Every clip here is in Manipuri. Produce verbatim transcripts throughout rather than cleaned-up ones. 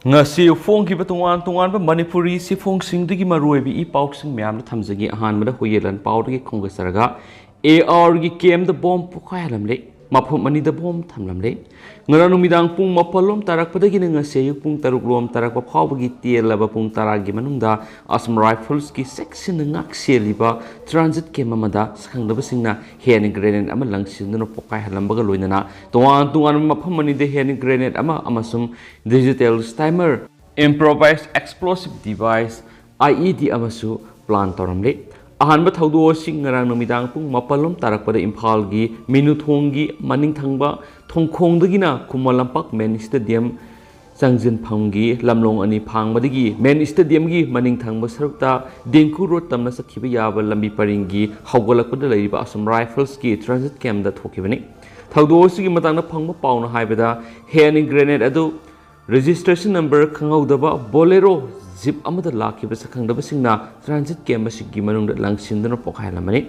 ꯉꯁꯤ ꯐꯣꯡꯈꯤꯕ ꯇꯣꯉꯥꯟ ꯇꯣꯉꯥꯟꯕ ꯃꯅꯤꯄꯨꯔꯤ ꯆꯦꯐꯣꯡꯁꯤꯡꯗꯒꯤ ꯃꯔꯨꯑꯣꯏꯕ ꯏ ꯄꯥꯎꯁꯤꯡ ꯃꯌꯥꯝꯗ ꯊꯝꯖꯒꯦ꯫ ꯑꯍꯥꯟꯕꯗ ꯍꯨꯌꯦꯂꯟ ꯄꯥꯎꯗꯒꯤ ꯈꯣꯝꯒꯠꯆꯔꯒ, ꯑꯦ ꯑꯥꯔꯒꯤ ꯀꯦꯝꯗ ꯕꯣꯝ ꯄꯣꯈꯥꯏꯍꯜꯂꯝꯂꯦ, ꯃꯐꯝ ꯑꯅꯤꯗ ꯕꯣꯝ ꯊꯝꯂꯝꯂꯦ꯫ ꯉꯔꯥꯡ ꯅꯨꯃꯤꯗꯥꯡ ꯄꯨꯡ ꯃꯥꯄꯜ ꯂꯣꯝ ꯇꯥꯔꯛꯄꯗꯒꯤꯅ ꯉꯁꯤ ꯑꯌꯨꯛ ꯄꯨꯡ ꯇꯔꯨꯛ ꯂꯣꯝ ꯇꯥꯔꯛꯄ ꯐꯥꯎꯕꯒꯤ ꯇꯦꯜꯂꯕ ꯄꯨꯡ ꯇꯔꯥꯒꯤ ꯃꯅꯨꯡꯗ ꯑꯁꯥꯝ ꯔꯥꯏꯐꯜꯁꯀꯤ ꯆꯦꯛꯁꯤꯟꯅ ꯉꯥꯛꯁꯦꯜꯂꯤꯕ ꯇ꯭ꯔꯥꯟꯖꯤꯠ ꯀꯦꯝ ꯑꯃꯗ ꯁꯛꯈꯪꯗꯕꯁꯤꯡꯅ ꯍꯦꯟ ꯒ꯭ꯔꯦꯅꯦꯗ ꯑꯃ ꯂꯪꯁꯤꯟꯗꯨꯅ ꯄꯣꯈꯥꯏꯍꯜꯂꯝꯕꯒ ꯂꯣꯏꯅꯅ ꯇꯣꯉꯥꯟ ꯇꯣꯉꯥꯟꯕ ꯃꯐꯝ ꯑꯅꯤꯗ ꯍꯦꯟ ꯒ꯭ꯔꯦꯅꯦꯗ ꯑꯃ ꯑꯃꯁꯨꯡ ꯗꯤꯖꯤꯇꯦꯜ ꯁ꯭ꯇꯥꯏꯃꯔ, ꯏꯝꯄ꯭ꯔꯣꯚꯥꯏꯁ ꯑꯦꯛꯁꯄ꯭ꯂꯣꯁꯤꯚ ꯗꯤꯚꯥꯏꯁ, ꯑꯥꯏ ꯏ ꯗꯤ ꯑꯃꯁꯨ ꯄ꯭ꯂꯥꯟ ꯇꯧꯔꯝꯂꯤ꯫ ꯑꯍꯥꯟꯕ ꯊꯧꯗꯣꯛ ꯑꯁꯤ ꯉꯔꯥꯡ ꯅꯨꯃꯤꯗꯥꯡ ꯄꯨꯡ ꯃꯥꯄꯜ ꯂꯣꯝ ꯇꯥꯔꯛꯄꯗ ꯏꯝꯐꯥꯜꯒꯤ ꯃꯤꯅꯨꯊꯣꯡꯒꯤ ꯃꯅꯤꯡ ꯊꯪꯕ ꯊꯣꯡꯈꯣꯡꯗꯒꯤꯅ ꯈꯨꯃꯟ ꯂꯝꯄꯥꯛ ꯃꯦꯟ ꯁ꯭ꯇꯦꯗꯤꯌꯝ ꯆꯪꯁꯤꯟꯐꯝꯒꯤ ꯂꯝꯂꯣꯡ ꯑꯅꯤ ꯐꯥꯡꯕꯗꯒꯤ ꯃꯦꯟ ꯁ꯭ꯇꯦꯗꯤꯌꯝꯒꯤ ꯃꯅꯤꯡ ꯊꯪꯕ ꯁꯔꯨꯛꯇ ꯗꯤꯡꯀꯨ ꯔꯣꯗ ꯇꯝꯅ ꯆꯠꯈꯤꯕ ꯌꯥꯕ ꯂꯝꯕꯤ ꯄꯔꯤꯡꯒꯤ ꯍꯧꯒꯠꯂꯛꯄꯗ ꯂꯩꯔꯤꯕ ꯑꯁꯥꯝ ꯔꯥꯏꯐꯜꯁꯀꯤ ꯇ꯭ꯔꯥꯟꯖꯤꯠ ꯀꯦꯝꯗ ꯊꯣꯛꯈꯤꯕꯅꯤ꯫ ꯊꯧꯗꯣꯛ ꯑꯁꯤꯒꯤ ꯃꯇꯥꯡꯗ ꯐꯪꯕ ꯄꯥꯎꯅ ꯍꯥꯏꯕꯗ, ꯍꯦꯟ ꯒ꯭ꯔꯦꯅꯦꯗ ꯑꯗꯨ ꯔꯦꯖꯤꯁꯇ꯭ꯔꯦꯁꯟ ꯅꯝꯕꯔ ꯈꯪꯍꯧꯗꯕ ꯕꯣꯂꯦꯔꯣ ꯖꯤꯞ ꯑꯃꯗ ꯂꯥꯛꯈꯤꯕ ꯁꯛꯈꯪꯗꯕꯁꯤꯡꯅ ꯇ꯭ꯔꯥꯟꯖꯤꯠ ꯀꯦꯝ ꯑꯁꯤꯒꯤ ꯃꯅꯨꯡꯗ ꯂꯪꯁꯤꯟꯗꯨꯅ ꯄꯣꯈꯥꯏꯍꯜꯂꯝꯕꯅꯤ꯫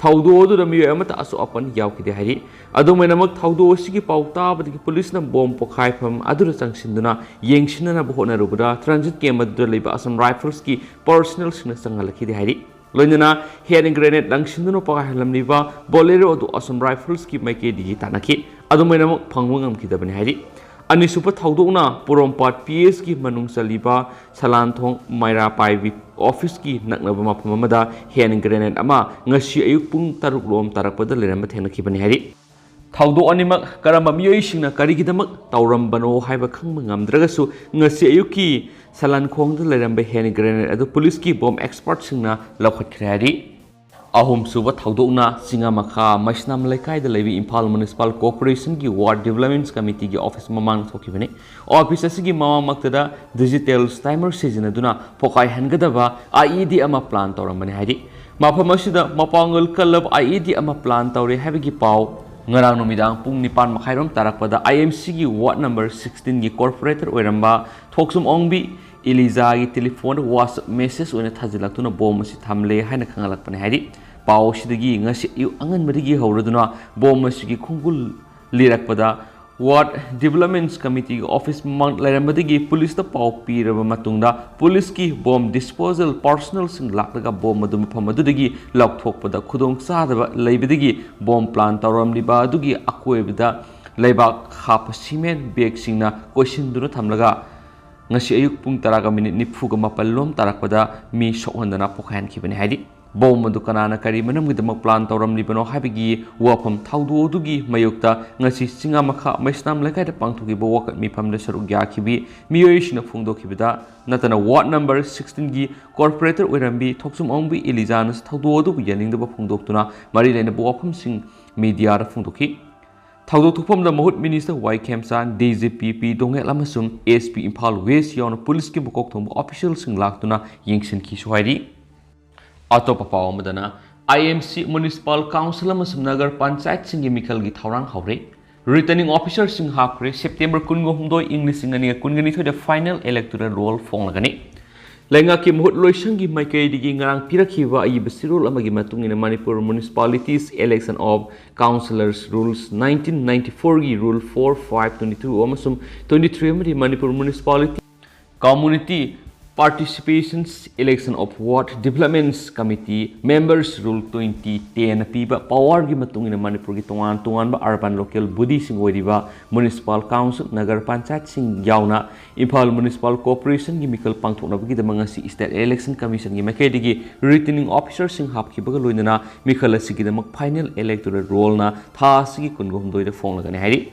ꯊꯧꯗꯣꯛ ꯑꯗꯨꯗ ꯃꯤꯑꯣꯏ ꯑꯃꯠꯇ ꯑꯁꯣꯛ ꯑꯄꯟ ꯌꯥꯎꯈꯤꯗꯦ ꯍꯥꯏꯔꯤ꯫ ꯑꯗꯨꯝ ꯑꯣꯏꯅꯃꯛ, ꯊꯧꯗꯣꯛ ꯑꯁꯤꯒꯤ ꯄꯥꯎ ꯇꯥꯕꯗꯒꯤ ꯄꯨꯂꯤꯁꯅ ꯕꯣꯝ ꯄꯣꯈꯥꯏꯐꯝ ꯑꯗꯨꯗ ꯆꯪꯁꯤꯟꯗꯨꯅ ꯌꯦꯡꯁꯤꯟꯅꯅꯕ ꯍꯣꯠꯅꯔꯨꯕꯗ ꯇ꯭ꯔꯥꯟꯖꯤꯠ ꯀꯦꯝ ꯑꯗꯨꯗ ꯂꯩꯕ ꯑꯁꯥꯝ ꯔꯥꯏꯐꯜꯁꯀꯤ ꯄꯔꯁꯅꯦꯜꯁꯤꯡꯅ ꯆꯪꯍꯜꯂꯛꯈꯤꯗꯦ ꯍꯥꯏꯔꯤ꯫ ꯂꯣꯏꯅꯅ ꯍꯦꯟ ꯒ꯭ꯔꯦꯅꯦꯗ ꯂꯪꯁꯤꯟꯗꯨꯅ ꯄꯣꯈꯥꯏꯍꯜꯂꯝꯂꯤꯕ ꯕꯣꯂꯦꯔꯣ ꯑꯗꯨ ꯑꯁꯥꯝ ꯔꯥꯏꯐꯜꯁꯀꯤ ꯃꯥꯏꯀꯩꯗꯒꯤ ꯇꯥꯟꯅꯈꯤ꯫ ꯑꯗꯨꯝ ꯑꯣꯏꯅꯃꯛ, ꯐꯪꯕ ꯉꯝꯈꯤꯗꯕꯅꯤ ꯍꯥꯏꯔꯤ꯫ ꯑꯅꯤꯁꯨꯕ ꯊꯧꯗꯣꯛꯅ ꯄꯣꯔꯣꯝꯄꯥꯠ ꯄꯤ ꯑꯦꯁꯀꯤ ꯃꯅꯨꯡ ꯆꯜꯂꯤꯕ ꯁꯂꯥꯟꯊꯣꯡ ꯃꯩꯔꯥ ꯄꯥꯏꯕꯤ ꯑꯣꯐꯤꯁꯀꯤ ꯅꯛꯅꯕ ꯃꯐꯝ ꯑꯃꯗ ꯍꯦꯟ ꯒ꯭ꯔꯦꯅꯦꯗ ꯑꯃ ꯉꯁꯤ ꯑꯌꯨꯛ ꯄꯨꯡ ꯇꯔꯨꯛ ꯂꯣꯝ ꯇꯥꯔꯛꯄꯗ ꯂꯩꯔꯝꯕ ꯊꯦꯡꯅꯈꯤꯕꯅꯤ ꯍꯥꯏꯔꯤ꯫ ꯊꯧꯗꯣꯛ ꯑꯅꯤꯃꯛ ꯀꯔꯝꯕ ꯃꯤꯑꯣꯏꯁꯤꯡꯅ ꯀꯔꯤꯒꯤꯗꯃꯛ ꯇꯧꯔꯝꯕꯅꯣ ꯍꯥꯏꯕ ꯈꯪꯕ ꯉꯝꯗ꯭ꯔꯒꯁꯨ, ꯉꯁꯤ ꯑꯌꯨꯛꯀꯤ ꯁꯂꯥꯟꯈꯣꯡꯗ ꯂꯩꯔꯝꯕ ꯍꯦꯟ ꯒ꯭ꯔꯦꯅꯦꯗ ꯑꯗꯨ ꯄꯨꯂꯤꯁꯀꯤ ꯕꯣꯝ ꯑꯦꯛꯁꯄꯔꯠꯁꯤꯡꯅ ꯂꯧꯈꯠꯈ꯭ꯔꯦ ꯍꯥꯏꯔꯤ꯫ ꯑꯍꯨꯝꯁꯨꯕ ꯊꯧꯗꯣꯛꯅ ꯆꯤꯡꯉꯥꯃꯈꯥ ꯃꯩꯁꯅꯥꯝ ꯂꯩꯀꯥꯏꯗ ꯂꯩꯕ ꯏꯝꯐꯥꯜ ꯃ꯭ꯌꯨꯅꯤꯁꯤꯄꯥꯜ ꯀꯣꯔꯄꯣꯔꯦꯁꯟꯒꯤ ꯋꯥꯔꯗ ꯗꯤꯕ꯭ꯂꯞꯃꯦꯟꯠꯁ ꯀꯃꯤꯇꯤꯒꯤ ꯑꯣꯐꯤꯁ ꯃꯃꯥꯡꯗ ꯊꯣꯛꯈꯤꯕꯅꯤ꯫ ꯑꯣꯐꯤꯁ ꯑꯁꯤꯒꯤ ꯃꯃꯥꯡꯃꯛꯇꯗ ꯗꯤꯖꯤꯇꯦꯜ ꯁ꯭ꯇꯥꯏꯃꯔ ꯁꯤꯖꯤꯟꯅꯗꯨꯅ ꯄꯣꯈꯥꯏꯍꯟꯒꯗꯕ ꯑꯥꯏ ꯏ ꯗꯤ ꯑꯃ ꯄ꯭ꯂꯥꯟ ꯇꯧꯔꯝꯕꯅꯤ ꯍꯥꯏꯔꯤ꯫ ꯃꯐꯝ ꯑꯁꯤꯗ ꯃꯄꯥꯡꯒꯜ ꯀꯜꯂꯕ ꯑꯥꯏ ꯏ ꯗꯤ ꯑꯃ ꯄ꯭ꯂꯥꯟ ꯇꯧꯔꯦ ꯍꯥꯏꯕꯒꯤ ꯄꯥꯎ ꯉꯔꯥꯡ ꯅꯨꯃꯤꯗꯥꯡ ꯄꯨꯡ ꯅꯤꯄꯥꯟ ꯃꯈꯥꯏꯔꯣꯝ ꯇꯥꯔꯛꯄꯗ ꯑꯥꯏ ꯑꯦꯝ ꯁꯤꯒꯤ ꯋꯥꯔꯗ ꯅꯝꯕꯔ ꯁꯤꯛꯁꯇꯤꯟꯒꯤ ꯀꯣꯔꯄꯣꯔꯦꯇꯔ ꯑꯣꯏꯔꯝꯕ ꯊꯣꯛꯆꯨꯝ ꯑꯣꯡꯕꯤ ꯏꯂꯤꯖꯥꯒꯤ ꯇꯦꯂꯤꯐꯣꯟꯗ ꯋꯥꯆꯞ ꯃꯦꯁꯦꯖ ꯑꯣꯏꯅ ꯊꯥꯖꯤꯜꯂꯛꯇꯨꯅ ꯕꯣꯝ ꯑꯁꯤ ꯊꯝꯂꯦ ꯍꯥꯏꯅ ꯈꯪꯍꯜꯂꯛꯄꯅꯤ ꯍꯥꯏꯔꯤ꯫ ꯄꯥꯎ ꯑꯁꯤꯗꯒꯤ ꯉꯁꯤ ꯑꯌꯨꯛ ꯑꯉꯟꯕꯗꯒꯤ ꯍꯧꯔꯗꯨꯅ ꯕꯣꯝ ꯑꯁꯤꯒꯤ ꯈꯣꯡꯒꯨꯜ ꯂꯤꯔꯛꯄꯗ Ward Developments Committeeꯒꯤ office ꯃꯃꯥꯡ ꯂꯩꯔꯝꯕꯗꯒꯤ policeꯇ ꯄꯥꯎ ꯄꯤꯔꯕ ꯃꯇꯨꯡꯗ, policeꯀꯤ bomb disposal personnelꯁꯤꯡ ꯂꯥꯛꯂꯒ bomb ꯑꯗꯨ ꯃꯐꯝ ꯑꯗꯨꯗꯒꯤ ꯂꯧꯊꯣꯛꯄꯗ ꯈꯨꯗꯣꯡ ꯆꯥꯗꯕ ꯂꯩꯕꯗꯒꯤ, bomb plant ꯇꯧꯔꯝꯂꯤꯕ ꯑꯗꯨꯒꯤ ꯑꯀꯣꯏꯕꯗ ꯂꯩꯕꯥꯛ ꯍꯥꯞꯄ cement bagꯁꯤꯡꯅ ꯀꯣꯏꯁꯤꯟꯗꯨꯅ ꯊꯝꯂꯒ, ꯉꯁꯤ ꯑꯌꯨꯛ ꯄꯨꯡ ꯇꯔꯥꯒ minute ꯅꯤꯐꯨꯒ ꯃꯥꯄꯜ ꯂꯣꯝ ꯇꯥꯔꯛꯄꯗ ꯃꯤ ꯁꯣꯛꯍꯟꯗꯅ ꯄꯣꯈꯥꯏꯍꯟꯈꯤꯕꯅꯤ꯫ ꯍꯥꯏꯗꯤ, bomb ꯑꯗꯨ ꯀꯅꯥꯅ ꯀꯔꯤ ꯃꯔꯝꯒꯤꯗꯃꯛ plant ꯇꯧꯔꯝꯂꯤꯕꯅꯣ ꯍꯥꯏꯕꯒꯤ ꯋꯥꯐꯝ ꯊꯧꯗꯣꯛ ꯑꯗꯨꯒꯤ ꯃꯥꯌꯣꯛꯇ ꯉꯁꯤ ꯆꯤꯡꯉꯥꯃꯈꯥ ꯃꯩꯁꯅꯥꯝ ꯂꯩꯀꯥꯏꯗ ꯄꯥꯡꯊꯣꯛꯈꯤꯕ ꯋꯥꯀꯠ ꯃꯤꯐꯝꯗ ꯁꯔꯨꯛ ꯌꯥꯈꯤꯕꯤ ꯃꯤꯑꯣꯏꯁꯤꯡꯅ ꯐꯣꯡꯗꯣꯛꯈꯤꯕꯗ ꯅꯠꯇꯅ, ward number sixteenꯒꯤ corporator ꯑꯣꯏꯔꯝꯕꯤ ꯊꯣꯛꯆꯣꯝ ꯑꯋꯨꯡꯕꯤ ꯏꯂꯤꯖꯥꯅꯁꯨ ꯊꯧꯗꯣꯛ ꯑꯗꯨꯕꯨ ꯌꯥꯅꯤꯡꯗꯕ ꯐꯣꯡꯗꯣꯛꯇꯨꯅ ꯃꯔꯤ ꯂꯩꯅꯕ ꯋꯥꯐꯝꯁꯤꯡ mediaꯗ ꯐꯣꯡꯗꯣꯛꯈꯤ꯫ ꯊꯧꯗꯣꯛ ꯊꯣꯛꯐꯝꯗ ꯃꯍꯨꯠ minister ꯋꯥꯏ ꯈꯦꯝꯆꯥꯟ, DGP ꯄꯤ ꯗꯣꯡꯉꯦꯜ ꯑꯃꯁꯨꯡ SP ꯏꯝꯐꯥꯜ West ꯌꯥꯎꯅ policeꯀꯤ ꯃꯀꯣꯛ ꯊꯣꯡꯕ officialꯁꯤꯡ ꯂꯥꯛꯇꯨꯅ ꯌꯦꯡꯁꯤꯟꯈꯤꯁꯨ ꯍꯥꯏꯔꯤ꯫ ꯑꯇꯣꯞꯄ ꯄꯥꯎ ꯑꯃꯗꯅ, IMC, municipal council ꯑꯃꯁꯨꯡ ꯅꯒꯔ ꯄꯟꯆꯥꯌꯠꯁꯤꯡꯒꯤ ꯃꯤꯈꯜꯒꯤ ꯊꯧꯔꯥꯡ ꯍꯧꯔꯦ꯫ Returning officerꯁꯤꯡ ꯍꯥꯞꯈ꯭ꯔꯦ꯫ September ꯀꯨꯟꯒ ꯍꯨꯝꯗꯣꯏ, ꯏꯪ ꯂꯤꯁꯤꯡ ꯑꯅꯤꯒ ꯀꯨꯟꯒ ꯅꯤꯊꯣꯏꯗ final electoral roll ꯐꯣꯡꯂꯒꯅꯤ꯫ ꯂꯩꯉꯥꯛꯀꯤ ꯃꯍꯨꯠ ꯂꯣꯏꯁꯪꯒꯤ ꯃꯥꯏꯀꯩꯗꯒꯤ ꯉꯔꯥꯡ ꯄꯤꯔꯛꯈꯤꯕ ꯑꯏꯕ ꯆꯦꯔꯣꯜ ꯑꯃꯒꯤ ꯃꯇꯨꯡ ꯏꯟꯅ, Manipur Municipalities Election of Councillors Rules nineteen ninety-fourꯒꯤ Rule four, five, twenty-two ꯑꯃꯁꯨꯡ twenty-three ꯑꯃꯗꯤ Manipur Municipality Community Participations Election of Ward Developments Committee Members Rule twenty ten ꯄꯤꯕ powerꯒꯤ ꯃꯇꯨꯡ ꯏꯟꯅ, ꯃꯅꯤꯄꯨꯔꯒꯤ ꯇꯣꯉꯥꯟ ꯇꯣꯉꯥꯟꯕ urban local bodyꯁꯤꯡ ꯑꯣꯏꯔꯤꯕ municipal council, ꯅꯒꯔ ꯄꯟꯆꯥꯌꯠꯁꯤꯡ ꯌꯥꯎꯅ ꯏꯝꯐꯥꯜ Municipal Corporationꯒꯤ ꯃꯤꯈꯜ ꯄꯥꯡꯊꯣꯛꯅꯕꯒꯤꯗꯃꯛ ꯉꯁꯤ State Election Commissionꯒꯤ ꯃꯥꯏꯀꯩꯗꯒꯤ returning officerꯁꯤꯡ ꯍꯥꯞꯈꯤꯕꯒ ꯂꯣꯏꯅꯅ ꯃꯤꯈꯜ ꯑꯁꯤꯒꯤꯗꯃꯛ final electoral rollꯅ ꯊꯥ ꯑꯁꯤꯒꯤ ꯀꯨꯟꯒ ꯍꯨꯝꯗꯣꯏꯗ ꯐꯣꯡꯂꯒꯅꯤ ꯍꯥꯏꯔꯤ꯫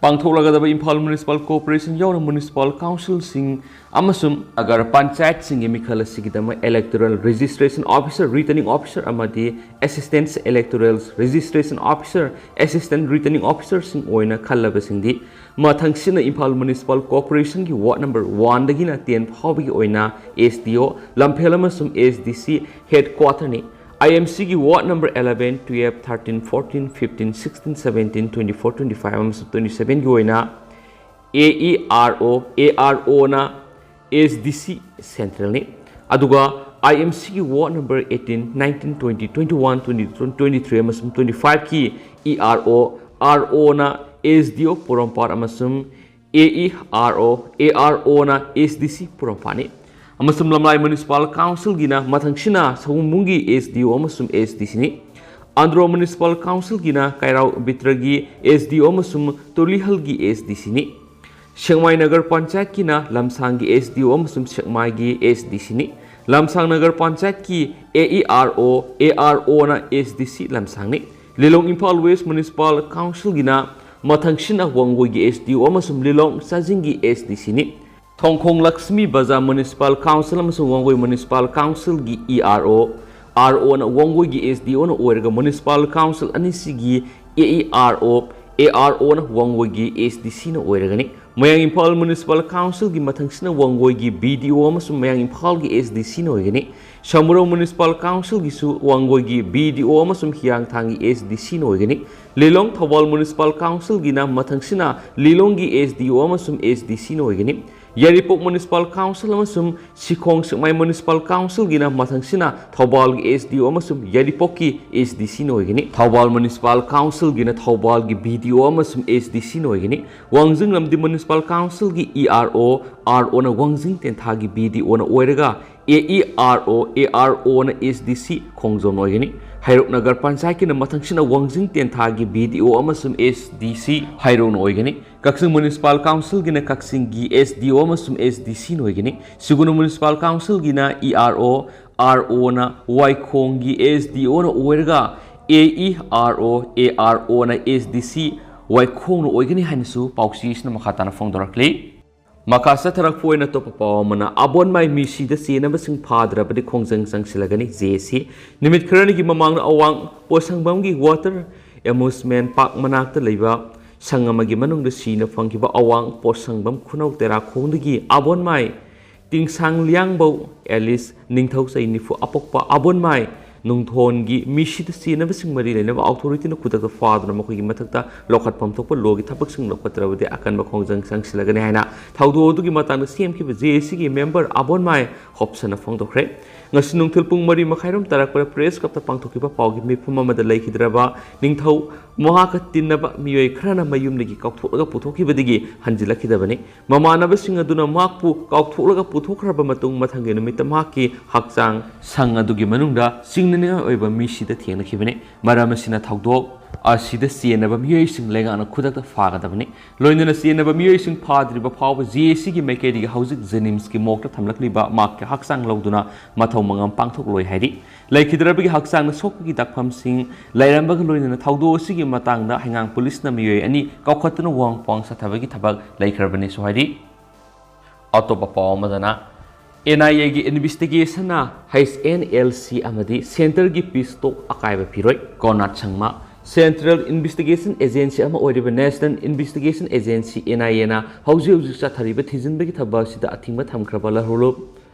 ꯄꯥꯡꯊꯣꯛꯂꯒꯗꯕ ꯏꯝꯐꯥꯜ Municipal Corporation ꯌꯥꯎꯅ municipal councilꯁꯤꯡ ꯑꯃꯁꯨꯡ ꯅꯒꯔ ꯄꯟꯆꯥꯌꯠꯁꯤꯡꯒꯤ ꯃꯤꯈꯜ ꯑꯁꯤꯒꯤꯗꯃꯛ electoral registration officer, returning officer ꯑꯃꯗꯤ assistant electoral registration officer, assistant returning officerꯁꯤꯡ ꯑꯣꯏꯅ ꯈꯜꯂꯕꯁꯤꯡꯗꯤ ꯃꯊꯪꯁꯤꯠꯅ Imphal Municipal Corporationꯒꯤ ward number oneꯗꯒꯤꯅ ten ꯐꯥꯎꯕꯒꯤ ꯑꯣꯏꯅ SDO, ꯂꯝꯐꯦꯜ ꯑꯃꯁꯨꯡ SDC headquarterꯅꯤ꯫ IMCꯒꯤ ward number eleven, twelve, thirteen, fourteen, fifteen, sixteen, seventeen, twenty-four, twenty-five ꯑꯃꯁꯨꯡ twenty-sevenꯒꯤ ꯑꯣꯏꯅ AERO, AROꯅ SDC centralꯅꯤ꯫ ꯑꯗꯨꯒ IMCꯒꯤ ward number eighteen, nineteen, twenty, twenty-one, twenty-two, twenty-three ꯑꯃꯁꯨꯡ twenty-fiveꯀꯤ ERO, ROꯅ S D O ꯄꯣꯔꯣꯝꯄꯥꯠ ꯑꯃꯁꯨꯡ A E R O, A R O ꯅ S D C ꯄꯣꯔꯣꯝꯄꯥꯠꯅꯤ꯫ ꯑꯃꯁꯨꯡ ꯂꯝꯂꯥꯏ Municipal Council ꯒꯤꯅ ꯃꯊꯪꯁꯤꯅ ꯁꯑꯣꯝꯕꯨꯡꯒꯤ S D O ꯑꯃꯁꯨꯡ S D C ꯅꯤ꯫ Andro Municipal Council ꯒꯤꯅ ꯀꯩꯔꯥꯎ ꯕꯤꯇ꯭ꯔꯒꯤ S D O ꯑꯃꯁꯨꯡ ꯇꯨꯂꯤꯍꯜꯒꯤ S D C ꯅꯤ꯫ ꯁꯦꯛꯃꯥꯏ ꯅꯒꯔ ꯄꯟꯆꯥꯌꯠꯀꯤꯅ ꯂꯝꯁꯥꯡꯒꯤ S D O ꯑꯃꯁꯨꯡ ꯁꯦꯛꯃꯥꯏꯒꯤ S D C ꯅꯤ꯫ ꯂꯝꯁꯥꯡ ꯅꯒꯔ ꯄꯟꯆꯥꯌꯠꯀꯤ A E R O, A R O ꯅ S D C ꯂꯝꯁꯥꯡꯅꯤ꯫ ꯂꯤꯂꯣꯡ Imphal West Municipal Council ꯒꯤꯅ ꯃꯊꯪꯁꯤꯅ ꯋꯥꯡꯒꯣꯏꯒꯤ S D O ꯑꯃꯁꯨꯡ ꯂꯤꯂꯣꯡ ꯆꯥꯖꯤꯡꯒꯤ S D C ꯅꯤ꯫ ꯊꯣꯡꯈꯣꯡ ꯂꯛꯁꯃꯤ ꯕꯖꯥꯔ Municipal Council ꯑꯃꯁꯨꯡ ꯋꯥꯡꯒꯣꯏ Municipal Council ꯒꯤ E R O, R O ꯅ ꯋꯥꯡꯒꯣꯏꯒꯤ S D O ꯅ ꯑꯣꯏꯔꯒ Municipal Council ꯑꯅꯤꯁꯤꯒꯤ A E R O, A R O ꯅ ꯋꯥꯡꯒꯣꯏꯒꯤ S D C ꯅ ꯑꯣꯏꯔꯒꯅꯤ꯫ ꯃꯌꯥꯡ ꯏꯝꯐꯥꯜ Municipal Council ꯒꯤ ꯃꯊꯪꯁꯤꯅ ꯋꯥꯡꯒꯣꯏꯒꯤ B D O ꯑꯃꯁꯨꯡ ꯃꯌꯥꯡ ꯏꯝꯐꯥꯜꯒꯤ S D C ꯅ ꯑꯣꯏꯒꯅꯤ꯫ Samurou Municipal Council ꯒꯤꯁꯨ ꯋꯥꯡꯒꯣꯏꯒꯤ B D O ꯑꯃꯁꯨꯡ ꯍꯤꯌꯥꯡꯊꯥꯡꯒꯤ S D C ꯅ ꯑꯣꯏꯒꯅꯤ꯫ ꯂꯤꯂꯣꯡ Thoubal Municipal Council ꯒꯤꯅ ꯃꯊꯪꯁꯤꯅ ꯂꯤꯂꯣꯡꯒꯤ S D O ꯑꯃꯁꯨꯡ S D C ꯅ ꯑꯣꯏꯒꯅꯤ꯫ ꯌꯥꯏꯔꯤꯄꯣꯛ Municipal Council ꯑꯃꯁꯨꯡ ꯁꯤꯈꯣꯡ ꯁꯦꯛꯃꯥꯏ Municipal Council ꯒꯤꯅ ꯃꯊꯪꯁꯤꯅ ꯊꯧꯕꯥꯜꯒꯤ S D O ꯑꯃꯁꯨꯡ ꯌꯥꯏꯔꯤꯄꯣꯛꯀꯤ S D C ꯅ ꯑꯣꯏꯒꯅꯤ꯫ Thoubal Municipal Council ꯒꯤꯅ ꯊꯧꯕꯥꯜꯒꯤ B D O ꯑꯃꯁꯨꯡ S D C ꯅ ꯑꯣꯏꯒꯅꯤ꯫ ꯋꯥꯡꯖꯤꯡ ꯂꯝꯗꯤꯡ Municipal Council ꯒꯤ E R O, R O ꯅ ꯋꯥꯡꯖꯤꯡ ꯇꯦꯟꯊꯥꯒꯤ B D O ꯅ ꯑꯣꯏꯔꯒ, A E R O, A R O ꯅ S D C ꯈꯣꯡꯖꯣꯝ ꯑꯣꯏꯒꯅꯤ꯫ ꯍꯩꯔꯣꯛ ꯅꯒꯔ ꯄꯟꯆꯥꯌꯠꯀꯤꯅ ꯃꯊꯪꯁꯤꯅ ꯋꯥꯡꯖꯤꯡ ꯇꯦꯟꯊꯥꯒꯤ B D O ꯑꯃꯁꯨꯡ S D C ꯍꯩꯔꯣꯛꯅ ꯑꯣꯏꯒꯅꯤ꯫ ꯀꯛꯆꯤꯡ Municipal Council ꯒꯤꯅ ꯀꯛꯆꯤꯡꯒꯤ S D O ꯑꯃꯁꯨꯡ S D C ꯅ ꯑꯣꯏꯒꯅꯤ꯫ ꯁꯤꯒꯨꯅꯨ Municipal Council ꯒꯤꯅ E R O, R O ꯅ ꯋꯥꯏꯈꯣꯡꯒꯤ S D O ꯅ ꯑꯣꯏꯔꯒ, A E R O, A R O ꯅ S D C ꯋꯥꯏꯈꯣꯡꯅ ꯑꯣꯏꯒꯅꯤ ꯍꯥꯏꯅꯁꯨ ꯄꯥꯎꯆꯦꯁꯤꯅ ꯃꯈꯥ ꯇꯥꯅ ꯐꯣꯡꯗꯣꯔꯛꯂꯤ꯫ ꯃꯈꯥ ꯆꯠꯊꯔꯛꯄ ꯑꯣꯏꯅ ꯑꯇꯣꯞꯄ ꯄꯥꯎ ꯑꯃꯅ, ꯑꯕꯣꯟꯃꯥꯏ ꯃꯤꯁꯤꯗ ꯆꯦꯟꯅꯕꯁꯤꯡ ꯐꯥꯗ꯭ꯔꯕꯗꯤ ꯈꯣꯡꯖꯪ ꯆꯪꯁꯤꯜꯂꯒꯅꯤ, J A C꯫ ꯅꯨꯃꯤꯠ ꯈꯔꯅꯤꯒꯤ ꯃꯃꯥꯡꯗ ꯑꯋꯥꯡ ꯄꯣꯠꯁꯪꯕꯝꯒꯤ Water Amusement Park ꯃꯅꯥꯛꯇ ꯂꯩꯕ ꯁꯪ ꯑꯃꯒꯤ ꯃꯅꯨꯡꯗ ꯁꯤꯅ ꯐꯪꯈꯤꯕ ꯑꯋꯥꯡ ꯄꯣꯠꯁꯪꯕꯝ ꯈꯨꯅꯧ ꯇꯦꯔꯥꯈꯣꯡꯗꯒꯤ ꯑꯕꯣꯟꯃꯥꯏ ꯇꯤꯡꯁꯥꯡ ꯂꯤꯌꯥꯡꯕꯧ ꯑꯦꯂꯤꯁ ꯅꯤꯡꯊꯧ ꯆꯍꯤ ꯅꯤꯐꯨ ꯑꯄꯣꯛꯄ ꯑꯕꯣꯟꯃꯥꯏ ꯅꯨꯡꯊꯣꯟꯒꯤ ꯃꯤꯁꯤꯗ ꯆꯦꯟꯅꯕꯁꯤꯡ ꯃꯔꯤ ꯂꯩꯅꯕ ꯑꯣꯊꯣꯔꯤꯇꯤꯅ ꯈꯨꯗꯛꯇ ꯐꯥꯗꯨꯅ ꯃꯈꯣꯏꯒꯤ ꯃꯊꯛꯇ ꯂꯧꯈꯠꯐꯝ ꯊꯣꯛꯄ ꯂꯣꯒꯤ ꯊꯕꯛꯁꯤꯡ ꯂꯧꯈꯠꯇ꯭ꯔꯕꯗꯤ ꯑꯀꯟꯕ ꯈꯣꯡꯖꯪ ꯆꯪꯁꯤꯜꯂꯒꯅꯤ ꯍꯥꯏꯅ ꯊꯧꯗꯣꯛ ꯑꯗꯨꯒꯤ ꯃꯇꯥꯡꯗ ꯁꯦꯝꯈꯤꯕ ꯖꯦ ꯑꯦ ꯁꯤꯒꯤ ꯃꯦꯝꯕꯔ ꯑꯕꯣꯟꯃꯥꯏ ꯍꯣꯞꯁꯟꯅ ꯐꯣꯡꯗꯣꯛꯈ꯭ꯔꯦ꯫ ꯉꯁꯤ ꯅꯨꯡꯊꯤꯜ ꯄꯨꯡ ꯃꯔꯤ ꯃꯈꯥꯏꯔꯣꯝ ꯇꯥꯔꯛꯄꯗ ꯄ꯭ꯔꯦꯁ ꯀ꯭ꯂꯕꯇ ꯄꯥꯡꯊꯣꯛꯈꯤꯕ ꯄꯥꯎꯒꯤ ꯃꯤꯐꯝ ꯑꯃꯗ ꯂꯩꯈꯤꯗ꯭ꯔꯕ ꯅꯤꯡꯊꯧ ꯃꯍꯥꯛꯀ ꯇꯤꯟꯅꯕ ꯃꯤꯑꯣꯏ ꯈꯔꯅ ꯃꯌꯨꯝꯗꯒꯤ ꯀꯥꯎꯊꯣꯛꯂꯒ ꯄꯨꯊꯣꯛꯈꯤꯕꯗꯒꯤ ꯍꯟꯖꯤꯜꯂꯛꯈꯤꯗꯕꯅꯤ꯫ ꯃꯃꯥꯟꯅꯕꯁꯤꯡ ꯑꯗꯨꯅ ꯃꯍꯥꯛꯄꯨ ꯀꯥꯎꯊꯣꯛꯂꯒ ꯄꯨꯊꯣꯛꯈ꯭ꯔꯕ ꯃꯇꯨꯡ ꯃꯊꯪꯒꯤ ꯅꯨꯃꯤꯠꯇ ꯃꯍꯥꯛꯀꯤ ꯍꯛꯆꯥꯡ ꯁꯪ ꯑꯗꯨꯒꯤ ꯃꯅꯨꯡꯗ ꯆꯤꯡꯅꯅꯤꯡꯉꯥꯏ ꯑꯣꯏꯕ ꯃꯤꯁꯤꯗ ꯊꯦꯡꯅꯈꯤꯕꯅꯤ꯫ ꯃꯔꯝ ꯑꯁꯤꯅ ꯊꯧꯗꯣꯛ ꯑꯁꯤꯗ ꯆꯦꯟꯅꯕ ꯃꯤꯑꯣꯏꯁꯤꯡ ꯂꯩꯉꯥꯛꯅ ꯈꯨꯗꯛꯇ ꯐꯥꯒꯗꯕꯅꯤ꯫ ꯂꯣꯏꯅꯅ ꯆꯦꯟꯅꯕ ꯃꯤꯑꯣꯏꯁꯤꯡ ꯐꯥꯗ꯭ꯔꯤꯕ ꯐꯥꯎꯕ ꯖꯦ ꯑꯦ ꯁꯤꯒꯤ ꯃꯥꯏꯀꯩꯗꯒꯤ ꯍꯧꯖꯤꯛ ꯖꯦꯅꯤꯝꯁꯀꯤ ꯃꯣꯔꯒꯇ ꯊꯝꯂꯛꯂꯤꯕ ꯃꯍꯥꯛꯀꯤ ꯍꯛꯆꯥꯡ ꯂꯧꯗꯨꯅ ꯃꯊꯧ ꯃꯉꯝ ꯄꯥꯡꯊꯣꯛꯂꯣꯏ ꯍꯥꯏꯔꯤ꯫ ꯂꯩꯈꯤꯗ꯭ꯔꯕꯒꯤ ꯍꯛꯆꯥꯡꯗ ꯁꯣꯛꯄꯒꯤ ꯗꯥꯛꯐꯝꯁꯤꯡ ꯂꯩꯔꯝꯕꯒ ꯂꯣꯏꯅꯅ ꯊꯧꯗꯣꯛ ꯑꯁꯤꯒꯤ ꯃꯇꯥꯡꯗ ꯍꯩꯉꯥꯡ ꯄꯨꯂꯤꯁꯅ ꯃꯤꯑꯣꯏ ꯑꯅꯤ ꯀꯥꯎꯈꯠꯇꯨꯅ ꯋꯥꯍꯪ ꯄꯥꯎꯍꯪ ꯆꯠꯊꯕꯒꯤ ꯊꯕꯛ ꯂꯩꯈ꯭ꯔꯕꯅꯤꯁꯨ ꯍꯥꯏꯔꯤ꯫ ꯑꯇꯣꯞꯄ ꯄꯥꯎ ꯑꯃꯗꯅ, ꯑꯦꯟ ꯑꯥꯏ ꯑꯦꯒꯤ ꯏꯟꯚꯦꯁꯇꯤꯒꯦꯁꯟꯅ ꯍꯩꯆ ꯑꯦꯟ ꯑꯦꯜ ꯁꯤ ꯑꯃꯗꯤ ꯁꯦꯟꯇꯔꯒꯤ ꯄꯤꯁ ꯇꯣꯛ ꯑꯀꯥꯏꯕ ꯄꯤꯔꯣꯏ꯫ ꯀꯣꯔꯅꯥꯠ ꯁꯪꯃꯥ꯫ ꯁꯦꯟꯇ꯭ꯔꯦꯜ ꯏꯟꯚꯦꯁꯇꯤꯒꯦꯁꯟ ꯑꯦꯖꯦꯟꯁꯤ ꯑꯃ ꯑꯣꯏꯔꯤꯕ ꯅꯦꯁꯅꯦꯜ ꯏꯟꯚꯦꯁꯇꯤꯒꯦꯁꯟ ꯑꯦꯖꯦꯟꯁꯤ, ꯑꯦꯟ ꯑꯥꯏ ꯑꯦꯅ ꯍꯧꯖꯤꯛ ꯍꯧꯖꯤꯛ ꯆꯠꯊꯔꯤꯕ ꯊꯤꯖꯤꯟꯕꯒꯤ ꯊꯕꯛ ꯑꯁꯤꯗ ꯑꯊꯤꯡꯕ ꯊꯝꯈ꯭ꯔꯕ ꯂꯧꯍꯧꯂꯨꯞ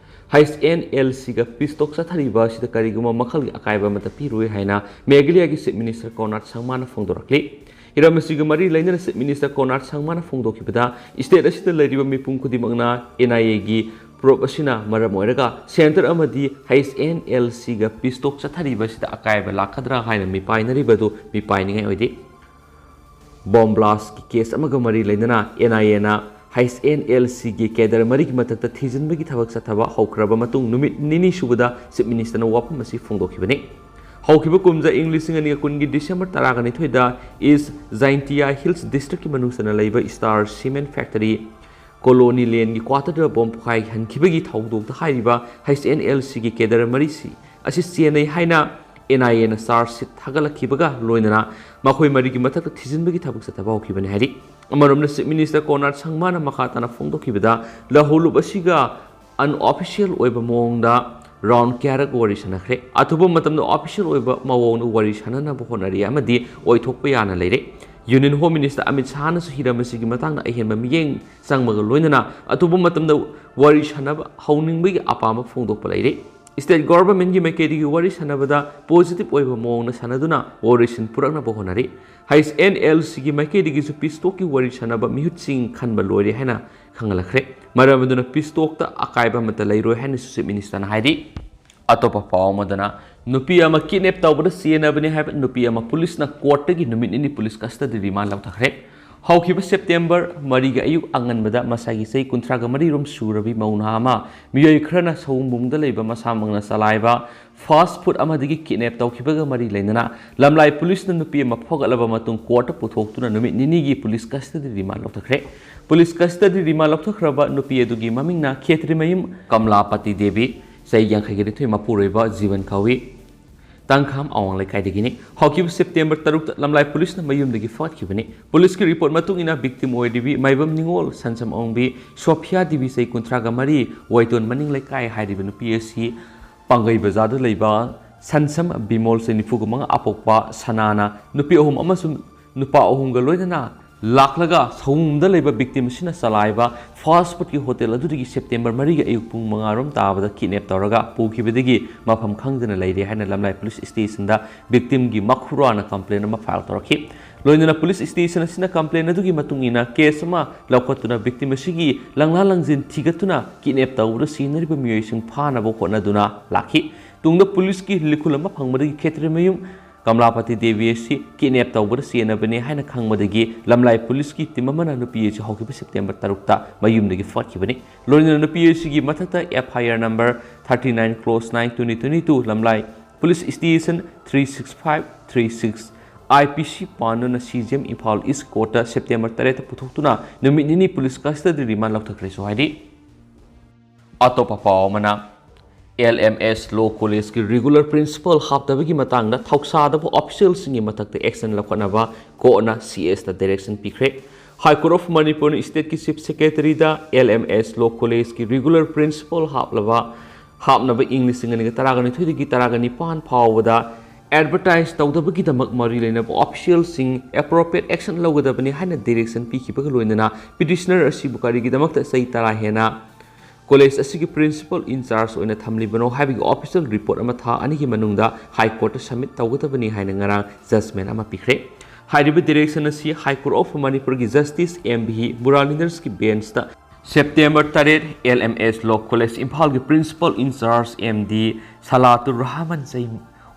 ꯍꯩꯆ ꯑꯦꯟ ꯑꯦꯜ ꯁꯤꯒ ꯄꯤꯁ ꯇꯣꯛ ꯆꯠꯊꯔꯤꯕ ꯑꯁꯤꯗ ꯀꯔꯤꯒꯨꯝꯕ ꯃꯈꯜꯒꯤ ꯑꯀꯥꯏꯕ ꯑꯃꯠꯇ ꯄꯤꯔꯣꯏ ꯍꯥꯏꯅ ꯃꯦꯘꯥꯂꯌꯥꯒꯤ ꯆꯤꯐ ꯃꯤꯅꯤꯁꯇꯔ ꯀꯣꯔꯅꯥꯠ ꯁꯪꯃꯥꯅ ꯐꯣꯡꯗꯣꯔꯛꯂꯤ꯫ ꯍꯤꯔꯝ ꯑꯁꯤꯒ ꯃꯔꯤ ꯂꯩꯅꯅ ꯆꯤꯐ ꯃꯤꯅꯤꯁꯇꯔ ꯀꯣꯔꯅꯥꯠ ꯁꯪꯃꯥꯅ ꯐꯣꯡꯗꯣꯛꯈꯤꯕꯗ, ꯏꯁꯇꯦꯠ ꯑꯁꯤꯗ ꯂꯩꯔꯤꯕ ꯃꯤꯄꯨꯝ ꯈꯨꯗꯤꯡꯃꯛꯅ ꯑꯦꯟ ꯑꯥꯏ ꯑꯦꯒꯤ ꯄ꯭ꯔꯣꯕ ꯑꯁꯤꯅ ꯃꯔꯝ ꯑꯣꯏꯔꯒ ꯁꯦꯟꯇꯔ ꯑꯃꯗꯤ ꯍꯩꯆ ꯑꯦꯟ ꯑꯦꯜ ꯁꯤꯒ ꯄꯤꯁ ꯇꯣꯛ ꯆꯠꯊꯔꯤꯕ ꯑꯁꯤꯗ ꯑꯀꯥꯏꯕ ꯂꯥꯛꯀꯗ꯭ꯔꯥ ꯍꯥꯏꯅ ꯃꯤꯄꯥꯏꯅꯔꯤꯕ ꯑꯗꯨ ꯃꯤꯄꯥꯏꯅꯤꯡꯉꯥꯏ ꯑꯣꯏꯗꯦ꯫ ꯕꯣꯝ ꯕ꯭ꯂꯥꯁꯀꯤ ꯀꯦꯁ ꯑꯃꯒ ꯃꯔꯤ ꯂꯩꯅꯅ ꯑꯦꯟ ꯑꯥꯏ ꯑꯦꯅ ꯍꯩꯆ ꯑꯦꯟ ꯑꯦꯜ ꯁꯤꯒꯤ ꯀꯦꯗꯔ ꯃꯔꯤꯒꯤ ꯃꯊꯛꯇ ꯊꯤꯖꯤꯟꯕꯒꯤ ꯊꯕꯛ ꯆꯠꯊꯕ ꯍꯧꯈ꯭ꯔꯕ ꯃꯇꯨꯡ ꯅꯨꯃꯤꯠ ꯅꯤꯅꯤ ꯁꯨꯕꯗ ꯆꯤꯐ ꯃꯤꯅꯤꯁꯇꯔꯅ ꯋꯥꯐꯝ ꯑꯁꯤ ꯐꯣꯡꯗꯣꯛꯈꯤꯕꯅꯤ꯫ ꯍꯧꯈꯤꯕ ꯀꯨꯝꯖꯥ ꯏꯪ ꯂꯤꯁꯤꯡ ꯑꯅꯤꯒ ꯀꯨꯟꯒꯤ ꯗꯤꯁꯦꯝꯕꯔ ꯇꯔꯥꯒ ꯅꯤꯊꯣꯏꯗ ꯏꯁ ꯖꯥꯏꯟꯇꯤꯌꯥ ꯍꯤꯜꯁ ꯗꯤꯁꯇ꯭ꯔꯤꯛꯀꯤ ꯃꯅꯨꯡ ꯆꯟꯅ ꯂꯩꯕ ꯏꯁꯇꯥꯔ ꯁꯤꯃꯦꯟ ꯐꯦꯛꯇꯔꯤ ꯀꯣꯂꯣꯅꯤ ꯂꯦꯟꯒꯤ ꯀ꯭ꯋꯥꯇꯔꯗ ꯕꯣꯝ ꯄꯣꯈꯥꯏꯍꯟꯈꯤꯕꯒꯤ ꯊꯧꯗꯣꯛꯇ ꯍꯥꯏꯔꯤꯕ ꯍꯩꯆ ꯑꯦꯟ ꯑꯦꯜ ꯁꯤꯒꯤ ꯀꯦꯗꯔ ꯃꯔꯤꯁꯤ ꯑꯁꯤ ꯆꯦꯟꯅꯩ ꯍꯥꯏꯅ ꯑꯦꯟ ꯑꯥꯏ ꯑꯦꯅ ꯆꯥꯔꯖ ꯁꯤꯠ ꯊꯥꯒꯠꯂꯛꯈꯤꯕꯒ ꯂꯣꯏꯅꯅ ꯃꯈꯣꯏ ꯃꯔꯤꯒꯤ ꯃꯊꯛꯇ ꯊꯤꯖꯤꯟꯕꯒꯤ ꯊꯕꯛ ꯆꯠꯊꯕ ꯍꯧꯈꯤꯕꯅꯤ ꯍꯥꯏꯔꯤ꯫ ꯑꯃꯔꯣꯝꯗ, ꯆꯤꯐ ꯃꯤꯅꯤꯁꯇꯔ ꯀꯣꯅꯥꯔꯗ ꯁꯪꯃꯥꯅ ꯃꯈꯥ ꯇꯥꯅ ꯐꯣꯡꯗꯣꯛꯈꯤꯕꯗ, ꯂꯧꯍꯧꯂꯨꯞ ꯑꯁꯤꯒ ꯑꯟꯑꯣꯐꯤꯁꯤꯌꯦꯜ ꯑꯣꯏꯕ ꯃꯑꯣꯡꯗ ꯔꯥꯎꯟ ꯀꯌꯥꯔꯛ ꯋꯥꯔꯤ ꯁꯥꯟꯅꯈ꯭ꯔꯦ꯫ ꯑꯊꯨꯕ ꯃꯇꯝꯗ ꯑꯣꯐꯤꯁꯤꯌꯦꯜ ꯑꯣꯏꯕ ꯃꯑꯣꯡꯗ ꯋꯥꯔꯤ ꯁꯥꯟꯅꯅꯕ ꯍꯣꯠꯅꯔꯤ ꯑꯃꯗꯤ ꯑꯣꯏꯊꯣꯛꯄ ꯌꯥꯅ ꯂꯩꯔꯦ꯫ ꯌꯨꯅꯤꯌꯟ ꯍꯣꯝ ꯃꯤꯅꯤꯁꯇꯔ ꯑꯃꯤꯠ ꯁꯥꯍꯅꯁꯨ ꯍꯤꯔꯝ ꯑꯁꯤꯒꯤ ꯃꯇꯥꯡꯗ ꯑꯍꯦꯟꯕ ꯃꯤꯠꯌꯦꯡ ꯆꯪꯕꯒ ꯂꯣꯏꯅꯅ ꯑꯊꯨꯕ ꯃꯇꯝꯗ ꯋꯥꯔꯤ ꯁꯥꯟꯅꯕ ꯍꯧꯅꯤꯡꯕꯒꯤ ꯑꯄꯥꯝꯕ ꯐꯣꯡꯗꯣꯛꯄ ꯂꯩꯔꯦ꯫ State Governmentꯀꯤ ꯃꯥꯏꯀꯩꯗꯒꯤ ꯋꯥꯔꯤ ꯁꯥꯟꯅꯕꯗ positive ꯑꯣꯏꯕ ꯃꯑꯣꯡꯗ ꯁꯥꯟꯅꯗꯨꯅ ꯋꯥꯔꯤꯁꯤꯟ ꯄꯨꯔꯛꯅꯕ ꯍꯣꯠꯅꯔꯤ꯫ ꯍꯩꯁ ꯑꯦꯟ ꯑꯦꯜ ꯁꯤꯒꯤ ꯃꯥꯏꯀꯩꯗꯒꯤꯁꯨ peace talkꯀꯤ ꯋꯥꯔꯤ ꯁꯥꯟꯅꯕ ꯃꯤꯍꯨꯠꯁꯤꯡ ꯈꯟꯕ ꯂꯣꯏꯔꯦ ꯍꯥꯏꯅ ꯈꯪꯍꯜꯂꯛꯈ꯭ꯔꯦ꯫ ꯃꯔꯝ ꯑꯗꯨꯅ peace talkꯇ ꯑꯀꯥꯏꯕ ꯑꯃꯠꯇ ꯂꯩꯔꯣꯏ ꯍꯥꯏꯅꯁꯨ Chief Ministerꯅ ꯍꯥꯏꯔꯤ꯫ ꯑꯇꯣꯞꯄ ꯄꯥꯎ ꯑꯃꯗꯅ, ꯅꯨꯄꯤ ꯑꯃ kidnap ꯇꯧꯕꯗ ꯆꯦꯟꯅꯕꯅꯤ ꯍꯥꯏꯕ ꯅꯨꯄꯤ ꯑꯃ ꯄꯨꯂꯤꯁꯅ courtꯇꯒꯤ ꯅꯨꯃꯤꯠ ꯅꯤꯅꯤ police custody remand ꯂꯧꯊꯈ꯭ꯔꯦ꯫ ꯍꯧꯈꯤꯕ September ꯃꯔꯤꯒꯤ ꯑꯌꯨꯛ ꯑꯉꯟꯕꯗ ꯃꯁꯥꯒꯤ ꯆꯍꯤ ꯀꯨꯟꯊ꯭ꯔꯥꯒ ꯃꯔꯤ ꯔꯣꯝ ꯁꯨꯔꯕꯤ ꯃꯧ ꯅꯍꯥ ꯑꯃ ꯃꯤꯑꯣꯏ ꯈꯔꯅ ꯁꯑꯣꯝꯕꯨꯡꯗ ꯂꯩꯕ ꯃꯁꯥꯃꯛꯅ ꯆꯂꯥꯏꯕ fast food ꯑꯃꯗꯒꯤ kidnap ꯇꯧꯈꯤꯕꯒ ꯃꯔꯤ ꯂꯩꯅꯅ ꯂꯝꯂꯥꯏ ꯄꯨꯂꯤꯁꯅ ꯅꯨꯄꯤ ꯑꯃ ꯐꯥꯒꯠꯂꯕ ꯃꯇꯨꯡ courtꯇ ꯄꯨꯊꯣꯛꯇꯨꯅ ꯅꯨꯃꯤꯠ ꯅꯤꯅꯤꯒꯤ police custody remand ꯂꯧꯊꯈ꯭ꯔꯦ꯫ Police custody remand ꯂꯧꯊꯈ꯭ꯔꯕ ꯅꯨꯄꯤ ꯑꯗꯨꯒꯤ ꯃꯃꯤꯡꯅ ꯈꯦꯇ꯭ꯔꯤꯃꯌꯨꯝ ꯀꯃꯂꯥꯄꯇꯤ ꯗꯦꯕꯤ, ꯆꯍꯤ ꯌꯥꯡꯈꯩꯒ ꯅꯤꯊꯣꯏ, ꯃꯄꯨꯔꯣꯏꯕ ꯖꯤꯕꯟ ꯀꯧꯏ꯫ ꯇꯥꯡꯈꯥꯝ ꯑꯋꯥꯡ ꯂꯩꯀꯥꯏꯗꯒꯤꯅꯤ꯫ ꯍꯧꯈꯤꯕ September ꯇꯔꯨꯛꯇ ꯂꯝꯂꯥꯏ ꯄꯨꯂꯤꯁꯅ ꯃꯌꯨꯝꯗꯒꯤ ꯐꯥꯒꯠꯈꯤꯕꯅꯤ꯫ ꯄꯨꯂꯤꯁꯀꯤ report ꯃꯇꯨꯡ ꯏꯟꯅ victim ꯑꯣꯏꯔꯤꯕꯤ ꯃꯥꯏꯕꯝ ꯅꯤꯉꯣꯜ ꯁꯟꯁꯝ ꯑꯋꯨꯡꯕꯤ ꯁꯣꯐꯤꯌꯥ ꯗꯦꯕꯤ, ꯆꯍꯤ ꯀꯨꯟꯊ꯭ꯔꯥꯒ ꯃꯔꯤ, ꯋꯥꯏꯇꯣꯟ ꯃꯅꯤꯡ ꯂꯩꯀꯥꯏ ꯍꯥꯏꯔꯤꯕ ꯅꯨꯄꯤ ꯑꯁꯤ ꯄꯥꯡꯒꯩ ꯕꯖꯥꯔꯗ ꯂꯩꯕ ꯁꯟꯁꯝ ꯕꯤꯃꯣꯜ, ꯆꯍꯤ ꯅꯤꯐꯨꯒ ꯃꯉꯥ, ꯑꯄꯣꯛꯄ ꯁꯅꯥꯅ ꯅꯨꯄꯤ ꯑꯍꯨꯝ ꯑꯃꯁꯨꯡ ꯅꯨꯄꯥ ꯑꯍꯨꯝꯒ ꯂꯣꯏꯅꯅ ꯂꯥꯛꯂꯒ ꯁꯑꯣꯝꯕꯨꯡꯗ ꯂꯩꯕ victim ꯑꯁꯤꯅ ꯆꯂꯥꯏꯕ fast foodꯀꯤ hotel ꯑꯗꯨꯗꯒꯤ September ꯃꯔꯤꯒꯤ ꯑꯌꯨꯛ ꯄꯨꯡ ꯃꯉꯥ ꯔꯣꯝ ꯇꯥꯕꯗ kidnap ꯇꯧꯔꯒ ꯄꯨꯈꯤꯕꯗꯒꯤ ꯃꯐꯝ ꯈꯪꯗꯅ ꯂꯩꯔꯦ ꯍꯥꯏꯅ ꯂꯝꯂꯥꯏ police stationꯗ victimꯒꯤ ꯃꯈꯨꯔꯥꯅ complaint ꯑꯃ file ꯇꯧꯔꯛꯈꯤ꯫ ꯂꯣꯏꯅꯅ police station ꯑꯁꯤꯅ complaint ꯑꯗꯨꯒꯤ ꯃꯇꯨꯡ ꯏꯟꯅ case ꯑꯃ ꯂꯧꯈꯠꯇꯨꯅ victim ꯑꯁꯤꯒꯤ ꯂꯪꯂꯥ ꯂꯪꯖꯤꯟ ꯊꯤꯒꯠꯇꯨꯅ kidnap ꯇꯧꯕꯗ ꯁꯤꯖꯤꯟꯅꯔꯤꯕ ꯃꯤꯑꯣꯏꯁꯤꯡ ꯐꯥꯅꯕ ꯍꯣꯠꯅꯗꯨꯅ ꯂꯥꯛꯈꯤ꯫ ꯇꯨꯡꯗ ꯄꯨꯂꯤꯁꯀꯤ ꯂꯤꯈꯨꯜ ꯑꯃ ꯐꯪꯕꯗꯒꯤ ꯈꯦꯇ꯭ꯔꯤꯃꯌꯨꯝ ꯀꯃꯂꯥꯄꯇꯤ ꯗꯦꯕꯤ ꯑꯁꯤ kidnap ꯇꯧꯕꯗ ꯆꯦꯟꯅꯕꯅꯦ ꯍꯥꯏꯅ ꯈꯪꯕꯗꯒꯤ ꯂꯝꯂꯥꯏ ꯄꯨꯂꯤꯁꯀꯤ team ꯑꯃꯅ ꯅꯨꯄꯤ ꯑꯁꯤ ꯍꯧꯈꯤꯕ September ꯇꯔꯨꯛꯇ ꯃꯌꯨꯝꯗꯒꯤ ꯐꯥꯒꯠꯈꯤꯕꯅꯤ꯫ ꯂꯣꯏꯅꯅ ꯅꯨꯄꯤ ꯑꯁꯤꯒꯤ ꯃꯊꯛꯇ F I R number thirty nine clause nine twenty twenty two, ꯂꯝꯂꯥꯏ police station, three six five, three six I P C ꯄꯥꯟꯗꯨꯅ C J M Imphal East courtꯇ September ꯇꯔꯦꯠꯇ ꯄꯨꯊꯣꯛꯇꯨꯅ ꯅꯨꯃꯤꯠ ꯅꯤꯅꯤ police custody remand ꯂꯧꯊꯈ꯭ꯔꯦꯁꯨ ꯍꯥꯏꯔꯤ꯫ ꯑꯇꯣꯞꯄ ꯄꯥꯎ ꯑꯃꯅ, L M S Law Collegeꯀꯤ regular principal ꯍꯥꯞꯇꯕꯒꯤ ꯃꯇꯥꯡꯗ ꯊꯧꯁꯥꯗꯕ officialꯁꯤꯡꯒꯤ ꯃꯊꯛꯇ action ꯂꯧꯈꯠꯅꯕ courtꯅ C S ꯇ direction ꯄꯤꯈ꯭ꯔꯦ꯫ High Court of Manipurꯅ stateꯀꯤ Chief Secretaryꯗ L M S Law Collegeꯀꯤ regular principal ꯍꯥꯞꯂꯕ, ꯍꯥꯞꯅꯕ ꯏꯪ ꯂꯤꯁꯤꯡ ꯑꯅꯤꯒ ꯇꯔꯥꯒ ꯅꯤꯊꯣꯏꯗꯒꯤ ꯇꯔꯥꯒ ꯅꯤꯄꯥꯟ ꯐꯥꯎꯕꯗ advertise ꯇꯧꯗꯕꯒꯤꯗꯃꯛ ꯃꯔꯤ ꯂꯩꯅꯕ officialꯁꯤꯡ appropriate action ꯂꯧꯒꯗꯕꯅꯤ ꯍꯥꯏꯅ direction ꯄꯤꯈꯤꯕꯒ ꯂꯣꯏꯅꯅ petitioner ꯑꯁꯤꯕꯨ ꯀꯔꯤꯒꯤꯗꯃꯛꯇ ꯆꯍꯤ ꯇꯔꯥ ꯍꯦꯟꯅ ꯀꯣꯂꯦꯖ ꯑꯁꯤꯒꯤ ꯄ꯭ꯔꯤꯟꯁꯤꯄꯜ ꯏꯟꯆꯥꯔꯖ ꯑꯣꯏꯅ ꯊꯝꯂꯤꯕꯅꯣ ꯍꯥꯏꯕꯒꯤ ꯑꯣꯐꯤꯁꯤꯌꯦꯜ ꯔꯤꯄꯣꯔꯠ ꯑꯃ ꯊꯥ ꯑꯅꯤꯒꯤ ꯃꯅꯨꯡꯗ ꯍꯥꯏ ꯀꯣꯔꯠꯇ ꯁꯕꯃꯤꯠ ꯇꯧꯒꯗꯕꯅꯤ ꯍꯥꯏꯅ ꯉꯔꯥꯡ ꯖꯖꯃꯦꯟ ꯑꯃ ꯄꯤꯈ꯭ꯔꯦ꯫ ꯍꯥꯏꯔꯤꯕ ꯗꯤꯔꯦꯛꯁꯟ ꯑꯁꯤ ꯍꯥꯏ ꯀꯣꯔꯠ ꯑꯣꯐ ꯃꯅꯤꯄꯨꯔꯒꯤ ꯖꯁꯇꯤꯁ ꯑꯦꯝ ꯚꯤ ꯃꯨꯔꯥꯂꯤꯟꯗꯔꯁꯀꯤ ꯕꯦꯟꯁꯇ ꯁꯦꯞꯇꯦꯝꯕꯔ ꯇꯔꯦꯠ, L M S law college ꯏꯝꯐꯥꯜꯒꯤ principal in charge M D Salatur Rahman ꯆꯍꯤ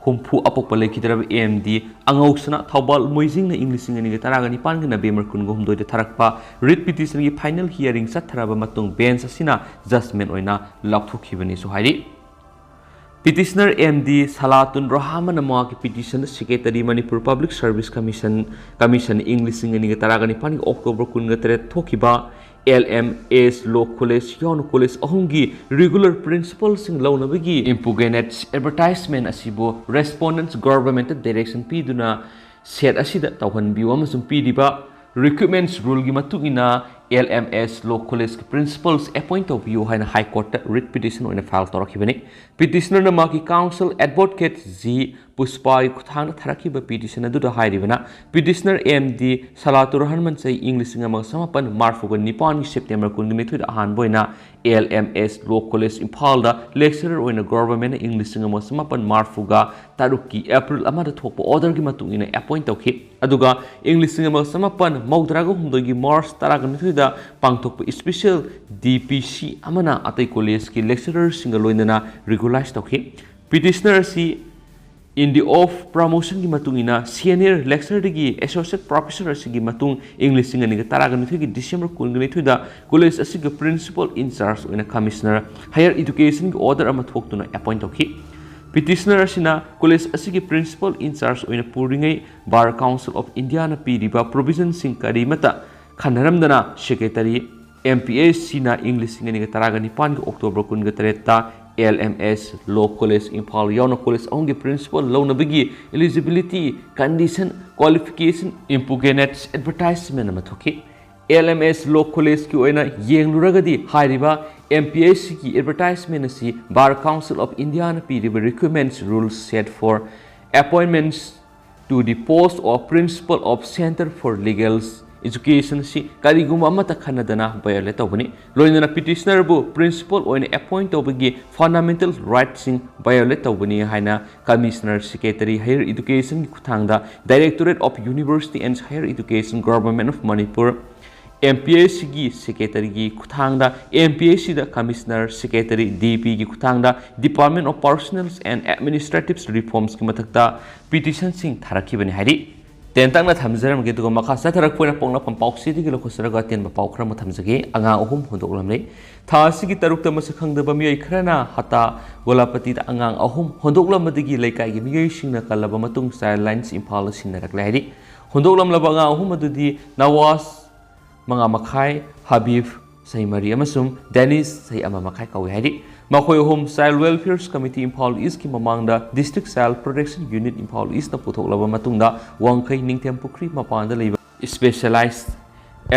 ꯍꯨꯝꯐꯨ ꯑꯄꯣꯛꯄ ꯂꯩꯈꯤꯗ꯭ꯔꯕ ꯑꯦꯝ ꯗꯤ ꯑꯉꯧꯁꯅꯥ ꯊꯧꯕꯥꯜ ꯃꯣꯏꯖꯤꯡꯅ ꯏꯪ ꯂꯤꯁꯤꯡ ꯑꯅꯤꯒ ꯇꯔꯥꯒ ꯅꯤꯄꯥꯟꯒꯤ ꯅꯕꯦꯝꯕꯔ ꯀꯨꯟꯒ ꯍꯨꯝꯗꯣꯏꯗ ꯊꯥꯔꯛꯄ ꯔꯤꯠ ꯄꯤꯇꯤꯁꯟꯒꯤ ꯐꯥꯏꯅꯦꯜ ꯍꯤꯌꯥꯔꯤꯡ ꯆꯠꯊꯔꯕ ꯃꯇꯨꯡ ꯕꯦꯟꯁ ꯑꯁꯤꯅ ꯖꯖꯃꯦꯟ ꯑꯣꯏꯅ ꯂꯥꯎꯊꯣꯛꯈꯤꯕꯅꯤꯁꯨ ꯍꯥꯏꯔꯤ꯫ ꯄꯤꯇꯤꯁꯅꯔ ꯑꯦꯝ ꯗꯤ ꯁꯂꯥꯇꯨꯟ ꯔꯍꯃꯟꯅ ꯃꯍꯥꯛꯀꯤ petition secretary Manipur public service commission, commission ꯏꯪ ꯂꯤꯁꯤꯡ ꯑꯅꯤꯒ ꯇꯔꯥꯒ ꯅꯤꯄꯥꯟꯒꯤ ꯑꯣꯛꯇꯣꯕꯔ ꯀꯨꯟꯒ ꯇꯔꯦꯠ ꯊꯣꯛꯈꯤꯕ L M S law college ꯌꯥꯎꯅ ꯀꯣꯂꯦꯖ ꯑꯍꯨꯝꯒꯤ ꯔꯤꯒꯨꯂꯔ ꯄ꯭ꯔꯤꯟꯁꯤꯄꯜꯁꯤꯡ ꯂꯧꯅꯕꯒꯤ ꯏꯝꯄꯨꯒꯦꯅꯦꯠꯁ ꯑꯦꯗꯚꯔꯇꯥꯏꯖꯃꯦꯟ ꯑꯁꯤꯕꯨ ꯔꯦꯁꯄꯣꯟꯗꯦꯟꯁ ꯒꯚꯔꯟꯃꯦꯟꯠꯇ ꯗꯥꯏꯔꯦꯛꯁꯟ ꯄꯤꯗꯨꯅ ꯁꯦꯠ ꯑꯁꯤꯗ ꯇꯧꯍꯟꯕꯤꯌꯨ ꯑꯃꯁꯨꯡ ꯄꯤꯔꯤꯕ ꯔꯤꯀ꯭ꯔꯨꯠꯃꯦꯟꯠꯁ ꯔꯨꯜꯒꯤ ꯃꯇꯨꯡ ꯏꯟꯅ ꯑꯦꯜ ꯑꯦꯝ ꯑꯦꯁ ꯂꯣ ꯀꯣꯂꯦꯖꯀꯤ ꯄ꯭ꯔꯤꯟꯁꯤꯄꯜꯁ ꯑꯦꯄꯣꯏꯟꯠ ꯇꯧꯕꯤꯌꯨ ꯍꯥꯏꯅ ꯍꯥꯏ ꯀꯣꯔꯠꯇ ꯔꯤꯠ ꯄꯤꯇꯤꯁꯟ ꯑꯣꯏꯅ ꯐꯥꯏꯜ ꯇꯧꯔꯛꯈꯤꯕꯅꯤ꯫ ꯄꯤꯇꯤꯁꯅꯔꯅ ꯃꯍꯥꯛꯀꯤ ꯀꯥꯎꯟꯁꯤꯜ ꯑꯦꯗꯚꯣꯀꯦꯠ ꯖꯤ ꯄꯨꯁꯄꯥꯒꯤ ꯈꯨꯠꯊꯥꯡꯗ ꯊꯥꯔꯛꯈꯤꯕ ꯄꯤꯇꯤꯁꯟ ꯑꯗꯨꯗ ꯍꯥꯏꯔꯤꯕꯅ, ꯄꯤꯇꯤꯁꯅꯔ ꯑꯦꯝ ꯗꯤ ꯁꯂꯥꯇꯨꯔ ꯔꯍꯃꯟ ꯆꯍꯤ ꯏꯪ ꯂꯤꯁꯤꯡ ꯑꯃꯒ ꯆꯃꯥꯄꯟ ꯃꯔꯤꯐꯨꯒ ꯅꯤꯄꯥꯟꯒꯤ ꯁꯦꯞꯇꯦꯝꯕꯔ ꯀꯨꯟꯒ ꯅꯤꯊꯣꯏꯗ ꯑꯍꯥꯟꯕ ꯑꯣꯏꯅ L M S law college ꯏꯝꯐꯥꯜꯗ ꯂꯦꯛꯆꯔꯔ ꯑꯣꯏꯅ ꯒꯚꯔꯟꯃꯦꯟꯠꯅ ꯏꯪ ꯂꯤꯁꯤꯡ ꯑꯃꯒ ꯆꯃꯥꯄꯟ ꯃꯔꯤꯐꯨꯒ ꯇꯔꯨꯛꯀꯤ ꯑꯦꯄ꯭ꯔꯤꯜ ꯑꯃꯗ ꯊꯣꯛꯄ ꯑꯣꯔꯗꯔꯒꯤ ꯃꯇꯨꯡ ꯏꯟꯅ ꯑꯦꯄꯣꯏꯟꯠ ꯇꯧꯈꯤ꯫ ꯑꯗꯨꯒ ꯏꯪ ꯂꯤꯁꯤꯡ ꯑꯃꯒ ꯆꯃꯥꯄꯟ ꯃꯧꯗ꯭ꯔꯥꯒ ꯍꯨꯝꯗꯣꯏꯒꯤ ꯃꯥꯔꯆ ꯇꯔꯥꯒ ꯅꯤꯊꯣꯏꯗ ꯄꯥꯡꯊꯣꯛꯄ ꯏꯁꯄꯤꯁꯦꯜ ꯗꯤ ꯄꯤ ꯁꯤ ꯑꯃꯅ ꯑꯇꯩ ꯀꯣꯂꯦꯖꯀꯤ ꯂꯦꯛꯆꯔꯔꯁꯤꯡꯒ ꯂꯣꯏꯅꯅ ꯔꯤꯒꯨꯂꯥꯏꯖ ꯇꯧꯈꯤ꯫ ꯄꯤꯇꯤꯁꯅꯔ ꯑꯁꯤ in the of promotion ꯒꯤ ꯃꯇꯨꯡ ꯏꯟꯅ ꯁꯦꯅꯤꯌꯔ ꯂꯦꯛꯆꯔꯔꯗꯒꯤ ꯑꯦꯁꯣꯁꯤꯌꯦꯠ ꯄ꯭ꯔꯣꯐꯦꯁꯔ ꯑꯁꯤꯒꯤ ꯃꯇꯨꯡ ꯏꯪ ꯂꯤꯁꯤꯡ ꯑꯅꯤꯒ ꯇꯔꯥꯒ ꯅꯤꯊꯣꯏꯒꯤ ꯗꯤꯁꯦꯝꯕꯔ ꯀꯨꯟꯒ ꯅꯤꯊꯣꯏꯗ ꯀꯣꯂꯦꯖ ꯑꯁꯤꯒꯤ ꯄ꯭ꯔꯤꯟꯁꯤꯄꯜ ꯏꯟꯆꯥꯔꯖ ꯑꯣꯏꯅ ꯀꯃꯤꯁꯅꯔ ꯍꯥꯌꯔ ꯏꯗꯨꯀꯦꯁꯟꯒꯤ ꯑꯣꯔꯗꯔ ꯑꯃ ꯊꯣꯛꯇꯨꯅ ꯑꯦꯄꯣꯏꯟꯠ ꯇꯧꯈꯤ꯫ ꯄꯤꯇꯤꯁꯅꯔ ꯑꯁꯤꯅ ꯀꯣꯂꯦꯖ ꯑꯁꯤꯒꯤ ꯄ꯭ꯔꯤꯟꯁꯤꯄꯜ ꯏꯟꯆꯥꯔꯖ ꯑꯣꯏꯅ ꯄꯨꯔꯤꯉꯩ ꯕꯥꯔ ꯀꯥꯎꯟꯁꯤꯜ ꯑꯣꯐ ꯏꯟꯗꯤꯌꯥꯅ ꯄꯤꯔꯤꯕ ꯄ꯭ꯔꯣꯚꯤꯖꯟꯁꯤꯡ ꯀꯔꯤꯃꯠꯇ ꯈꯟꯅꯔꯝꯗꯅ ꯁꯦꯀ꯭ꯔꯦꯇꯔꯤ ꯑꯦꯝ ꯄꯤ ꯑꯦꯁ ꯁꯤꯅ ꯏꯪ ꯂꯤꯁꯤꯡ ꯑꯅꯤꯒ ꯇꯔꯥꯒ ꯅꯤꯄꯥꯟꯒꯤ ꯑꯣꯛꯇꯣꯕꯔ ꯀꯨꯟꯒ ꯇꯔꯦꯠꯇ L M S law college Imphal ꯌꯥꯎꯅ ꯀꯣꯂꯦꯖ ꯑꯍꯨꯝꯒꯤ principle ꯂꯧꯅꯕꯒꯤ eligibility, condition, qualification, impugnates advertisement ꯑꯃ ꯊꯣꯛꯈꯤ꯫ ꯑꯦꯜ ꯑꯦꯝ ꯑꯦꯁ ꯂꯣ ꯀꯣꯂꯦꯖꯀꯤ ꯑꯣꯏꯅ ꯌꯦꯡꯂꯨꯔꯒꯗꯤ ꯍꯥꯏꯔꯤꯕ ꯑꯦꯝ ꯄꯤ ꯑꯦꯁ ꯁꯤꯒꯤ ꯑꯦꯗꯚꯔꯇꯥꯏꯖꯃꯦꯟ ꯑꯁꯤ ꯕꯥꯔ ꯀꯥꯎꯟꯁꯤꯜ ꯑꯣꯐ ꯏꯟꯗꯤꯌꯥꯅ ꯄꯤꯔꯤꯕ recruitments rules set for appointments to the post of Principal of Centre for Legal education ꯑꯁꯤ ꯀꯔꯤꯒꯨꯝꯕ ꯑꯃꯠꯇ ꯈꯟꯅꯗꯅ violate ꯇꯧꯕꯅꯤ꯫ ꯂꯣꯏꯅꯅ petitionerꯕꯨ principal ꯑꯣꯏꯅ appoint ꯇꯧꯕꯒꯤ fundamental rightꯁꯤꯡ violate ꯇꯧꯕꯅꯤ ꯍꯥꯏꯅ Commissioner Secretary Higher Educationꯒꯤ ꯈꯨꯠꯊꯥꯡꯗ Directorate of University and Higher Education, Government of Manipur, MPSCꯒꯤ Secretaryꯒꯤ ꯈꯨꯠꯊꯥꯡꯗ MPSCꯗ Commissioner Secretary, DPꯒꯤ ꯈꯨꯠꯊꯥꯡꯗ Department of Personnel and Administrative Reformsꯀꯤ ꯃꯊꯛꯇ petitionꯁꯤꯡ ꯊꯥꯔꯛꯈꯤꯕꯅꯤ ꯍꯥꯏꯔꯤ꯫ ꯇꯦꯟꯇꯛꯅ ꯊꯝꯖꯔꯝꯒꯦ, ꯑꯗꯨꯒ ꯃꯈꯥ ꯆꯠꯊꯔꯛꯄ ꯑꯣꯏꯅ ꯄꯣꯛꯅꯐꯝ ꯄꯥꯎꯆꯦꯗꯒꯤ ꯂꯧꯈꯠꯆꯔꯒ ꯑꯇꯦꯟꯕ ꯄꯥꯎ ꯈꯔ ꯑꯃ ꯊꯝꯖꯒꯦ꯫ ꯑꯉꯥꯡ ꯑꯍꯨꯝ ꯍꯨꯟꯗꯣꯛꯂꯝꯂꯦ꯫ ꯊꯥ ꯑꯁꯤꯒꯤ ꯇꯔꯨꯛꯇ ꯃꯁꯛ ꯈꯪꯗꯕ ꯃꯤꯑꯣꯏ ꯈꯔꯅ ꯍꯇꯥ ꯒꯣꯂꯥꯄꯇꯤꯗ ꯑꯉꯥꯡ ꯑꯍꯨꯝ ꯍꯨꯟꯗꯣꯛꯂꯝꯕꯗꯒꯤ ꯂꯩꯀꯥꯏꯒꯤ ꯃꯤꯑꯣꯏꯁꯤꯡꯅ ꯀꯜꯂꯕ ꯃꯇꯨꯡ Childlines ꯏꯝꯐꯥꯜꯗ ꯁꯤꯟꯅꯔꯛꯂꯦ ꯍꯥꯏꯔꯤ꯫ ꯍꯨꯟꯗꯣꯛꯂꯝꯂꯕ ꯑꯉꯥꯡ ꯑꯍꯨꯝ ꯑꯗꯨꯗꯤ ꯅꯋꯥꯖ ꯃꯉꯥ ꯃꯈꯥꯏ, ꯍꯕꯤꯕ ꯆꯍꯤ ꯃꯔꯤ ꯑꯃꯁꯨꯡ ꯗꯦꯅꯤꯁ ꯆꯍꯤ ꯑꯃ ꯃꯈꯥꯏ ꯀꯧꯏ ꯍꯥꯏꯔꯤ꯫ ꯃꯈꯣꯏ ꯑꯍꯨꯝ Child Welfare Committee ꯏꯝꯐꯥꯜ ꯏꯁꯀꯤ ꯃꯃꯥꯡꯗ District Child Protection Unit Imphal ꯏꯁꯅ ꯄꯨꯊꯣꯛꯂꯕ ꯃꯇꯨꯡꯗ ꯋꯥꯡꯈꯩ ꯅꯤꯡꯊꯦꯝ ꯄꯨꯈ꯭ꯔꯤ ꯃꯄꯥꯟꯗ ꯂꯩꯕ Specialized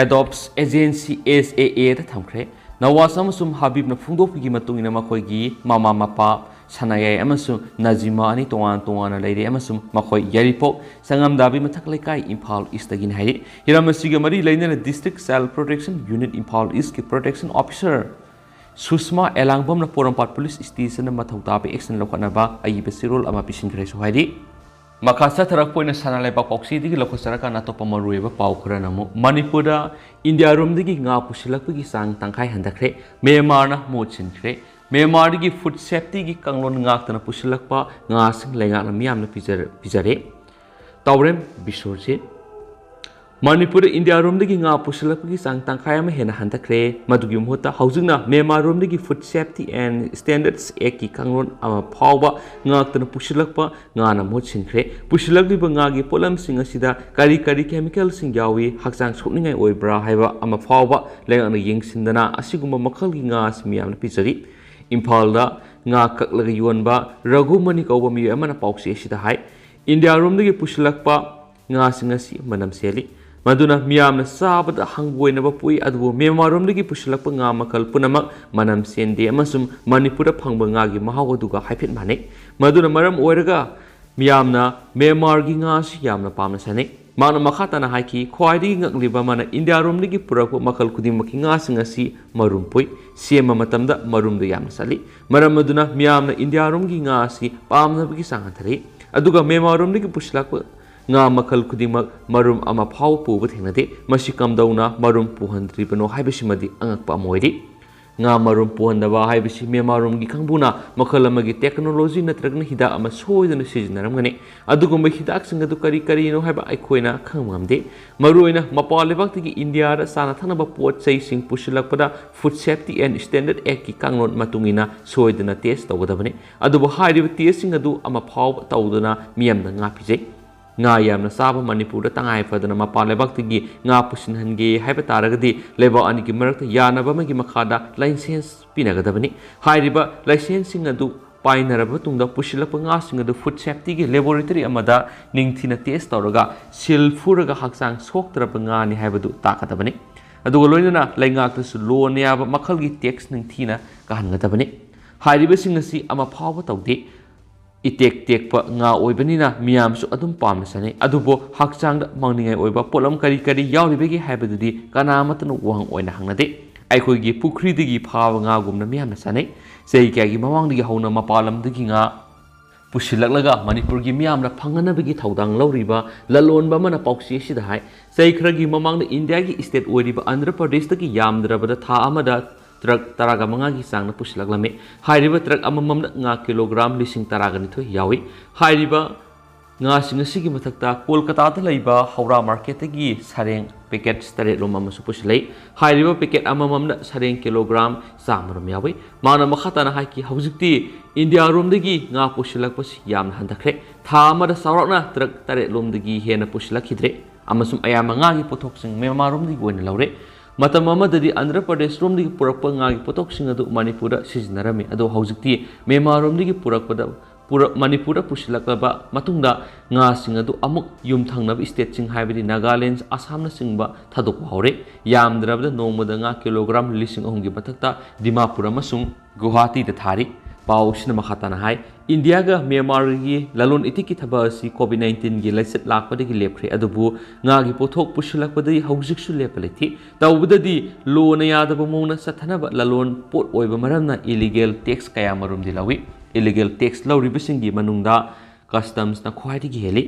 Adopts Agency, SAAꯗ ꯊꯝꯈ꯭ꯔꯦ꯫ ꯅꯋꯥꯖ ꯑꯃꯁꯨꯡ ꯍꯕꯤꯕꯅ ꯐꯣꯡꯗꯣꯛꯄꯒꯤ ꯃꯇꯨꯡ ꯏꯟꯅ ꯃꯈꯣꯏꯒꯤ ꯃꯃꯥ ꯃꯄꯥ ꯁꯅꯥꯌꯥꯏ ꯑꯃꯁꯨꯡ ꯅꯖꯤꯃꯥ ꯑꯅꯤ ꯇꯣꯉꯥꯟ ꯇꯣꯉꯥꯟꯅ ꯂꯩꯔꯦ ꯑꯃꯁꯨꯡ ꯃꯈꯣꯏ ꯌꯥꯏꯔꯤꯄꯣꯛ, ꯁꯪꯉꯝꯗꯥꯕꯤ ꯃꯊꯛ ꯂꯩꯀꯥꯏ, ꯏꯝꯐꯥꯜ ꯏꯁꯇꯒꯤꯅꯤ ꯍꯥꯏꯔꯤ꯫ ꯍꯤꯔꯝ ꯑꯁꯤꯒ ꯃꯔꯤ ꯂꯩꯅꯅ District Child Protection Unit Imphal ꯏꯁꯀꯤ Protection Officer ꯁꯨꯁꯃꯥ ꯑꯦꯂꯥꯡꯕꯝꯅ ꯄꯣꯔꯣꯝꯄꯥꯠ ꯄꯨꯂꯤꯁ ꯁ꯭ꯇꯦꯁꯟꯗ ꯃꯊꯧ ꯇꯥꯕ action ꯂꯧꯈꯠꯅꯕ ꯑꯏꯕ ꯆꯦꯔꯣꯜ ꯑꯃ ꯄꯤꯁꯤꯟꯈ꯭ꯔꯦꯁꯨ ꯍꯥꯏꯔꯤ꯫ ꯃꯈꯥ ꯆꯠꯊꯔꯛꯄ ꯑꯣꯏꯅ ꯁꯅꯥ ꯂꯩꯕꯥꯛ ꯄꯥꯎꯆꯦꯗꯒꯤ ꯂꯧꯈꯠꯆꯔꯀꯥꯟꯗ ꯑꯇꯣꯞꯄ ꯃꯔꯨꯑꯣꯏꯕ ꯄꯥꯎ ꯈꯔꯅ ꯑꯃꯨꯛ ꯃꯅꯤꯄꯨꯔꯗ ꯏꯟꯗꯤꯌꯥꯔꯣꯝꯗꯒꯤ ꯉꯥ ꯄꯨꯁꯤꯜꯂꯛꯄꯒꯤ ꯆꯥꯡ ꯇꯪꯈꯥꯏ ꯍꯟꯊꯈ꯭ꯔꯦ꯫ ꯃ꯭ꯌꯥꯟꯃꯥꯔꯅ ꯃꯍꯨꯠ ꯁꯤꯟꯈ꯭ꯔꯦ꯫ ꯃ꯭ꯌꯥꯟꯃꯥꯔꯗꯒꯤ food safetyꯒꯤ ꯀꯥꯡꯂꯣꯟ ꯉꯥꯛꯇꯅ ꯄꯨꯁꯤꯜꯂꯛꯄ ꯉꯥꯁꯤꯡ ꯂꯩꯉꯥꯛꯅ ꯃꯤꯌꯥꯝꯅ ꯄꯤꯖꯔ-, ꯄꯤꯖꯔꯦ꯫ ꯇꯥꯎꯔꯦꯝ ꯕꯤꯁ꯭ꯋꯖꯤꯠ꯫ ꯃꯅꯤꯄꯨꯔꯗ ꯏꯟꯗꯤꯌꯥꯔꯣꯝꯗꯒꯤ ꯉꯥ ꯄꯨꯁꯤꯜꯂꯛꯄꯒꯤ ꯆꯥꯡ ꯇꯪꯈꯥꯏ ꯑꯃ ꯍꯦꯟꯅ ꯍꯟꯊꯈ꯭ꯔꯦ꯫ ꯃꯗꯨꯒꯤ ꯃꯍꯨꯠꯇ ꯍꯧꯖꯤꯛꯅ ꯃ꯭ꯌꯥꯟꯃꯥꯔꯔꯣꯝꯗꯒꯤ Food Safety and Standards Actꯀꯤ ꯀꯥꯡꯂꯣꯟ ꯑꯃ ꯐꯥꯎꯕ ꯉꯥꯛꯇꯅ ꯄꯨꯁꯤꯜꯂꯛꯄ ꯉꯥꯅ ꯃꯍꯨꯠ ꯁꯤꯟꯈ꯭ꯔꯦ꯫ ꯄꯨꯁꯤꯜꯂꯛꯂꯤꯕ ꯉꯥꯒꯤ ꯄꯣꯠꯂꯝꯁꯤꯡ ꯑꯁꯤꯗ ꯀꯔꯤ ꯀꯔꯤ chemicalꯁꯤꯡ ꯌꯥꯎꯏ, ꯍꯛꯆꯥꯡ ꯁꯣꯛꯅꯤꯡꯉꯥꯏ ꯑꯣꯏꯕ꯭ꯔꯥ ꯍꯥꯏꯕ ꯑꯃ ꯐꯥꯎꯕ ꯂꯩꯉꯥꯛꯅ ꯌꯦꯡꯁꯤꯟꯗꯅ ꯑꯁꯤꯒꯨꯝꯕ ꯃꯈꯜꯒꯤ ꯉꯥ ꯑꯁꯤ ꯃꯤꯌꯥꯝꯅ ꯄꯤꯖꯔꯤ꯫ ꯏꯝꯐꯥꯜꯗ ꯉꯥ ꯀꯛꯂꯒ ꯌꯣꯟꯕ ꯔꯘꯨꯃꯅꯤ ꯀꯧꯕ ꯃꯤꯑꯣꯏ ꯑꯃꯅ ꯄꯥꯎꯆꯦ ꯑꯁꯤꯗ ꯍꯥꯏ, ꯏꯟꯗꯤꯌꯥꯔꯣꯝꯗꯒꯤ ꯄꯨꯁꯤꯜꯂꯛꯄ ꯉꯥꯁꯤꯡ ꯑꯁꯤ ꯃꯅꯝ ꯆꯦꯜꯂꯤ꯫ ꯃꯗꯨꯅ ꯃꯤꯌꯥꯝꯅ ꯆꯥꯕꯗ ꯍꯪꯒꯣꯏꯅꯕ ꯄꯣꯛꯏ, ꯑꯗꯨꯕꯨ ꯃ꯭ꯌꯥꯟꯃꯥꯔꯔꯣꯝꯗꯒꯤ ꯄꯨꯁꯤꯜꯂꯛꯄ ꯉꯥ ꯃꯈꯜ ꯄꯨꯝꯅꯃꯛ ꯃꯅꯝ ꯆꯦꯟꯗꯦ ꯑꯃꯁꯨꯡ ꯃꯅꯤꯄꯨꯔꯗ ꯐꯪꯕ ꯉꯥꯒꯤ ꯃꯍꯥꯎ ꯑꯗꯨꯒ ꯍꯥꯏꯐꯦꯠ ꯃꯥꯟꯅꯩ꯫ ꯃꯗꯨꯅ ꯃꯔꯝ ꯑꯣꯏꯔꯒ ꯃꯤꯌꯥꯝꯅ ꯃ꯭ꯌꯥꯟꯃꯥꯔꯒꯤ ꯉꯥ ꯑꯁꯤ ꯌꯥꯝꯅ ꯄꯥꯝꯅ ꯆꯥꯅꯩ꯫ ꯃꯍꯥꯛꯅ ꯃꯈꯥ ꯇꯥꯅ ꯍꯥꯏꯈꯤ, ꯈ꯭ꯋꯥꯏꯗꯒꯤ ꯉꯛꯂꯤꯕ ꯑꯃꯅ ꯏꯟꯗꯤꯌꯥꯔꯣꯝꯗꯒꯤ ꯄꯨꯔꯛꯄ ꯃꯈꯜ ꯈꯨꯗꯤꯡꯃꯛꯀꯤ ꯉꯥꯁꯤꯡ ꯑꯁꯤ ꯃꯔꯨꯝ ꯄꯨꯏ꯫ ꯁꯦꯝꯕ ꯃꯇꯝꯗ ꯃꯔꯨꯝꯗ ꯌꯥꯝꯅ ꯆꯠꯂꯤ꯫ ꯃꯔꯝ ꯑꯗꯨꯅ ꯃꯤꯌꯥꯝꯅ ꯏꯟꯗꯤꯌꯥꯔꯣꯝꯒꯤ ꯉꯥ ꯑꯁꯤ ꯄꯥꯝꯅꯕꯒꯤ ꯆꯥꯡ ꯍꯟꯊꯔꯛꯏ꯫ ꯑꯗꯨꯒ ꯃ꯭ꯌꯥꯟꯃꯥꯔꯔꯣꯝꯗꯒꯤ ꯄꯨꯁꯤꯜꯂꯛꯄ ꯉꯥ ꯃꯈꯜ ꯈꯨꯗꯤꯡꯃꯛ ꯃꯔꯨꯝ ꯑꯃ ꯐꯥꯎꯕ ꯄꯨꯕ ꯊꯦꯡꯅꯗꯦ꯫ ꯃꯁꯤ ꯀꯝꯗꯧꯅ ꯃꯔꯨꯝ ꯄꯨꯍꯟꯗ꯭ꯔꯤꯕꯅꯣ ꯍꯥꯏꯕꯁꯤꯃꯗꯤ ꯑꯉꯛꯄ ꯑꯃ ꯑꯣꯏꯔꯤ꯫ ꯉꯥ ꯃꯔꯨꯝ ꯄꯨꯍꯟꯗꯕ ꯍꯥꯏꯕꯁꯤ ꯃ꯭ꯌꯥꯟꯃꯥꯔꯔꯣꯝꯒꯤ ꯀꯥꯡꯕꯨꯅ ꯃꯈꯜ ꯑꯃꯒꯤ ꯇꯦꯛꯅꯣꯂꯣꯖꯤ ꯅꯠꯇ꯭ꯔꯒꯅ ꯍꯤꯗꯥꯛ ꯑꯃ ꯁꯣꯏꯗꯅ ꯁꯤꯖꯤꯟꯅꯔꯝꯒꯅꯤ꯫ ꯑꯗꯨꯒꯨꯝꯕ ꯍꯤꯗꯥꯛꯁꯤꯡ ꯑꯗꯨ ꯀꯔꯤ ꯀꯔꯤꯅꯣ ꯍꯥꯏꯕ ꯑꯩꯈꯣꯏꯅ ꯈꯪꯕ ꯉꯝꯗꯦ꯫ ꯃꯔꯨꯑꯣꯏꯅ ꯃꯄꯥꯟ ꯂꯩꯕꯥꯛꯇꯒꯤ ꯏꯟꯗꯤꯌꯥꯗ ꯆꯥꯅ ꯊꯛꯅꯕ ꯄꯣꯠ ꯆꯩꯁꯤꯡ ꯄꯨꯁꯤꯜꯂꯛꯄꯗ Food Safety and Standard Actꯀꯤ ꯀꯥꯡꯂꯣꯟ ꯃꯇꯨꯡ ꯏꯟꯅ ꯁꯣꯏꯗꯅ ꯇꯦꯁ ꯇꯧꯒꯗꯕꯅꯤ꯫ ꯑꯗꯨꯕꯨ ꯍꯥꯏꯔꯤꯕ ꯇꯦꯁꯁꯤꯡ ꯑꯗꯨ ꯑꯃ ꯐꯥꯎꯕ ꯇꯧꯗꯅ ꯃꯤꯌꯥꯝꯗ ꯉꯥ ꯄꯤꯖꯩ꯫ ꯉꯥ ꯌꯥꯝꯅ ꯆꯥꯕ ꯃꯅꯤꯄꯨꯔꯗ ꯇꯉꯥꯏ ꯐꯗꯅ ꯃꯄꯥꯟ ꯂꯩꯕꯥꯛꯇꯒꯤ ꯉꯥ ꯄꯨꯁꯤꯟꯍꯟꯒꯦ ꯍꯥꯏꯕ ꯇꯥꯔꯒꯗꯤ ꯂꯩꯕꯥꯛ ꯑꯅꯤꯒꯤ ꯃꯔꯛꯇ ꯌꯥꯅꯕ ꯑꯃꯒꯤ ꯃꯈꯥꯗ ꯂꯥꯏꯁꯦꯟꯁ ꯄꯤꯅꯒꯗꯕꯅꯤ꯫ ꯍꯥꯏꯔꯤꯕ ꯂꯥꯏꯁꯦꯟꯁꯁꯤꯡ ꯑꯗꯨ ꯄꯥꯏꯅꯔꯕ ꯃꯇꯨꯡꯗ ꯄꯨꯁꯤꯜꯂꯛꯄ ꯉꯥꯁꯤꯡ ꯑꯗꯨ Food Safetyꯒꯤ laboratory ꯑꯃꯗ ꯅꯤꯡꯊꯤꯅ ꯇꯦꯁ ꯇꯧꯔꯒ ꯁꯤꯜ ꯐꯨꯔꯒ ꯍꯛꯆꯥꯡ ꯁꯣꯛꯇ꯭ꯔꯕ ꯉꯥꯅꯤ ꯍꯥꯏꯕꯗꯨ ꯇꯥꯛꯀꯗꯕꯅꯤ꯫ ꯑꯗꯨꯒ ꯂꯣꯏꯅꯅ ꯂꯩꯉꯥꯛꯇꯁꯨ ꯂꯣꯟꯅ ꯌꯥꯕ ꯃꯈꯜꯒꯤ ꯇꯦꯛꯁ ꯅꯤꯡꯊꯤꯅ ꯀꯥꯍꯟꯒꯗꯕꯅꯤ꯫ ꯍꯥꯏꯔꯤꯕꯁꯤꯡ ꯑꯁꯤ ꯑꯃ ꯐꯥꯎꯕ ꯇꯧꯗꯦ꯫ ꯏꯇꯦꯛ ꯇꯦꯛꯄ ꯉꯥ ꯑꯣꯏꯕꯅꯤꯅ ꯃꯤꯌꯥꯝꯁꯨ ꯑꯗꯨꯝ ꯄꯥꯝꯅ ꯆꯥꯅꯩ꯫ ꯑꯗꯨꯕꯨ ꯍꯛꯆꯥꯡꯗ ꯃꯥꯡꯅꯤꯡꯉꯥꯏ ꯑꯣꯏꯕ ꯄꯣꯠꯂꯝ ꯀꯔꯤ ꯀꯔꯤ ꯌꯥꯎꯔꯤꯕꯒꯦ ꯍꯥꯏꯕꯗꯨꯗꯤ ꯀꯅꯥ ꯑꯃꯠꯇꯅ ꯋꯥꯍꯪ ꯑꯣꯏꯅ ꯍꯪꯅꯗꯦ꯫ ꯑꯩꯈꯣꯏꯒꯤ ꯄꯨꯈ꯭ꯔꯤꯗꯒꯤ ꯐꯥꯕ ꯉꯥꯒꯨꯝꯅ ꯃꯤꯌꯥꯝꯅ ꯆꯥꯅꯩ꯫ ꯆꯍꯤ ꯀꯌꯥꯒꯤ ꯃꯃꯥꯡꯗꯒꯤ ꯍꯧꯅ ꯃꯄꯥꯟ ꯂꯝꯗꯒꯤ ꯉꯥ ꯄꯨꯁꯤꯜꯂꯛꯂꯒ ꯃꯅꯤꯄꯨꯔꯒꯤ ꯃꯤꯌꯥꯝꯅ ꯐꯪꯅꯅꯕꯒꯤ ꯊꯧꯗꯥꯡ ꯂꯧꯔꯤꯕ ꯂꯂꯣꯟꯕ ꯑꯃꯅ ꯄꯥꯎꯆꯦ ꯑꯁꯤꯗ ꯍꯥꯏ, ꯆꯍꯤ ꯈꯔꯒꯤ ꯃꯃꯥꯡꯗ ꯏꯟꯗꯤꯌꯥꯒꯤ state ꯑꯣꯏꯔꯤꯕ ꯑꯟꯙ꯭ꯔ ꯄ꯭ꯔꯗꯦꯁꯇꯒꯤ ꯌꯥꯝꯗ꯭ꯔꯕꯗ ꯊꯥ ꯑꯃꯗ ꯇ꯭ꯔꯛ ꯇꯔꯥꯒ ꯃꯉꯥꯒꯤ ꯆꯥꯡꯗ ꯄꯨꯁꯤꯜꯂꯛꯂꯝꯃꯤ꯫ ꯍꯥꯏꯔꯤꯕ ꯇ꯭ꯔꯛ ꯑꯃꯃꯝꯅ ꯉꯥ ꯀꯤꯂꯣꯒ꯭ꯔꯥꯝ ꯂꯤꯁꯤꯡ ꯇꯔꯥꯒ ꯅꯤꯊꯣꯏ ꯌꯥꯎꯏ꯫ ꯍꯥꯏꯔꯤꯕ ꯉꯥꯁꯤꯡ ꯑꯁꯤꯒꯤ ꯃꯊꯛꯇ ꯀꯣꯜꯀꯇꯥꯗ ꯂꯩꯕ ꯍꯧꯔꯥ ꯃꯥꯔꯀꯦꯠꯇꯒꯤ ꯁꯔꯦꯡ ꯄꯦꯀꯦꯠ ꯇꯔꯦꯠꯂꯣꯝ ꯑꯃꯁꯨ ꯄꯨꯁꯤꯜꯂꯛꯏ꯫ ꯍꯥꯏꯔꯤꯕ ꯄꯦꯀꯦꯠ ꯑꯃꯃꯝꯅ ꯁꯔꯦꯡ ꯀꯤꯂꯣꯒ꯭ꯔꯥꯝ ꯆꯥꯝꯃꯔꯣꯝ ꯌꯥꯎꯏ꯫ ꯃꯥꯅ ꯃꯈꯥ ꯇꯥꯅ ꯍꯥꯏꯈꯤ, ꯍꯧꯖꯤꯛꯇꯤ ꯏꯟꯗꯤꯌꯥꯔꯣꯝꯗꯒꯤ ꯉꯥ ꯄꯨꯁꯤꯜꯂꯛꯄꯁꯤ ꯌꯥꯝꯅ ꯍꯟꯊꯈ꯭ꯔꯦ꯫ ꯊꯥ ꯑꯃꯗ ꯆꯥꯎꯔꯥꯛꯅ ꯇ꯭ꯔꯛ ꯇꯔꯦꯠꯂꯣꯝꯗꯒꯤ ꯍꯦꯟꯅ ꯄꯨꯁꯤꯜꯂꯛꯈꯤꯗ꯭ꯔꯦ ꯑꯃꯁꯨꯡ ꯑꯌꯥꯝꯕ ꯉꯥꯒꯤ ꯄꯣꯠꯊꯣꯛꯁꯤꯡ ꯃ꯭ꯌꯥꯟꯃꯥꯔꯔꯣꯝꯗꯒꯤ ꯑꯣꯏꯅ ꯂꯧꯔꯦ꯫ ꯃꯇꯝ ꯑꯃꯗꯗꯤ ꯑꯟꯙ꯭ꯔ ꯄ꯭ꯔꯗꯦꯁꯔꯣꯝꯗꯒꯤ ꯄꯨꯔꯛꯄ ꯉꯥꯒꯤ ꯄꯣꯠꯊꯣꯛꯁꯤꯡ ꯑꯗꯨ ꯃꯅꯤꯄꯨꯔꯗ ꯁꯤꯖꯤꯟꯅꯔꯝꯃꯤ꯫ ꯑꯗꯨꯕꯨ ꯍꯧꯖꯤꯛꯇꯤ ꯃ꯭ꯌꯥꯟꯃꯥꯔꯔꯣꯝꯗꯒꯤ ꯄꯨꯔꯛꯄꯗ ꯄꯨꯔꯛ-, ꯃꯅꯤꯄꯨꯔꯗ ꯄꯨꯁꯤꯜꯂꯛꯂꯕ ꯃꯇꯨꯡꯗ ꯉꯥꯁꯤꯡ ꯑꯗꯨ ꯑꯃꯨꯛ ꯌꯨꯝꯊꯪꯅꯕ stateꯁꯤꯡ ꯍꯥꯏꯕꯗꯤ ꯅꯥꯒꯥꯂꯦꯟ, ꯑꯁꯥꯝꯅꯆꯤꯡꯕ ꯊꯥꯗꯣꯛꯄ ꯍꯧꯔꯦ꯫ ꯌꯥꯝꯗ꯭ꯔꯕꯗ ꯅꯣꯡꯃꯗ ꯉꯥ ꯀꯤꯂꯣꯒ꯭ꯔꯥꯝ ꯂꯤꯁꯤꯡ ꯑꯍꯨꯝꯒꯤ ꯃꯊꯛꯇ ꯗꯤꯃꯥꯄꯨꯔ ꯑꯃꯁꯨꯡ ꯒꯨꯋꯥꯍꯥꯇꯤꯗ ꯊꯥꯔꯤ꯫ ꯄꯥꯎ ꯑꯁꯤꯅ ꯃꯈꯥ ꯇꯥꯅ ꯍꯥꯏ, ꯏꯟꯗꯤꯌꯥꯒ ꯃ꯭ꯌꯥꯟꯃꯥꯔꯒꯤ ꯂꯂꯣꯟ ꯏꯇꯤꯛꯀꯤ ꯊꯕꯛ ꯑꯁꯤ COVID nineteenꯒꯤ ꯂꯥꯏꯆꯠ ꯂꯥꯛꯄꯗꯒꯤ ꯂꯦꯞꯈ꯭ꯔꯦ, ꯑꯗꯨꯕꯨ ꯉꯥꯒꯤ ꯄꯣꯠꯊꯣꯛ ꯄꯨꯁꯤꯜꯂꯛꯄꯗꯗꯤ ꯍꯧꯖꯤꯛꯁꯨ ꯂꯦꯞꯄ ꯂꯩꯇꯦ꯫ ꯇꯧꯕꯗꯗꯤ ꯂꯣꯅ ꯌꯥꯗꯕ ꯃꯑꯣꯡꯗ ꯆꯠꯊꯅꯕ ꯂꯂꯣꯟ ꯄꯣꯠ ꯑꯣꯏꯕ ꯃꯔꯝꯅ illegal tax ꯀꯌꯥ ꯃꯔꯨꯝꯗꯤ ꯂꯧꯏ꯫ Illegal tax ꯂꯧꯔꯤꯕꯁꯤꯡꯒꯤ ꯃꯅꯨꯡꯗ customs ꯅ ꯈ꯭ꯋꯥꯏꯗꯒꯤ ꯍꯦꯜꯂꯤ꯫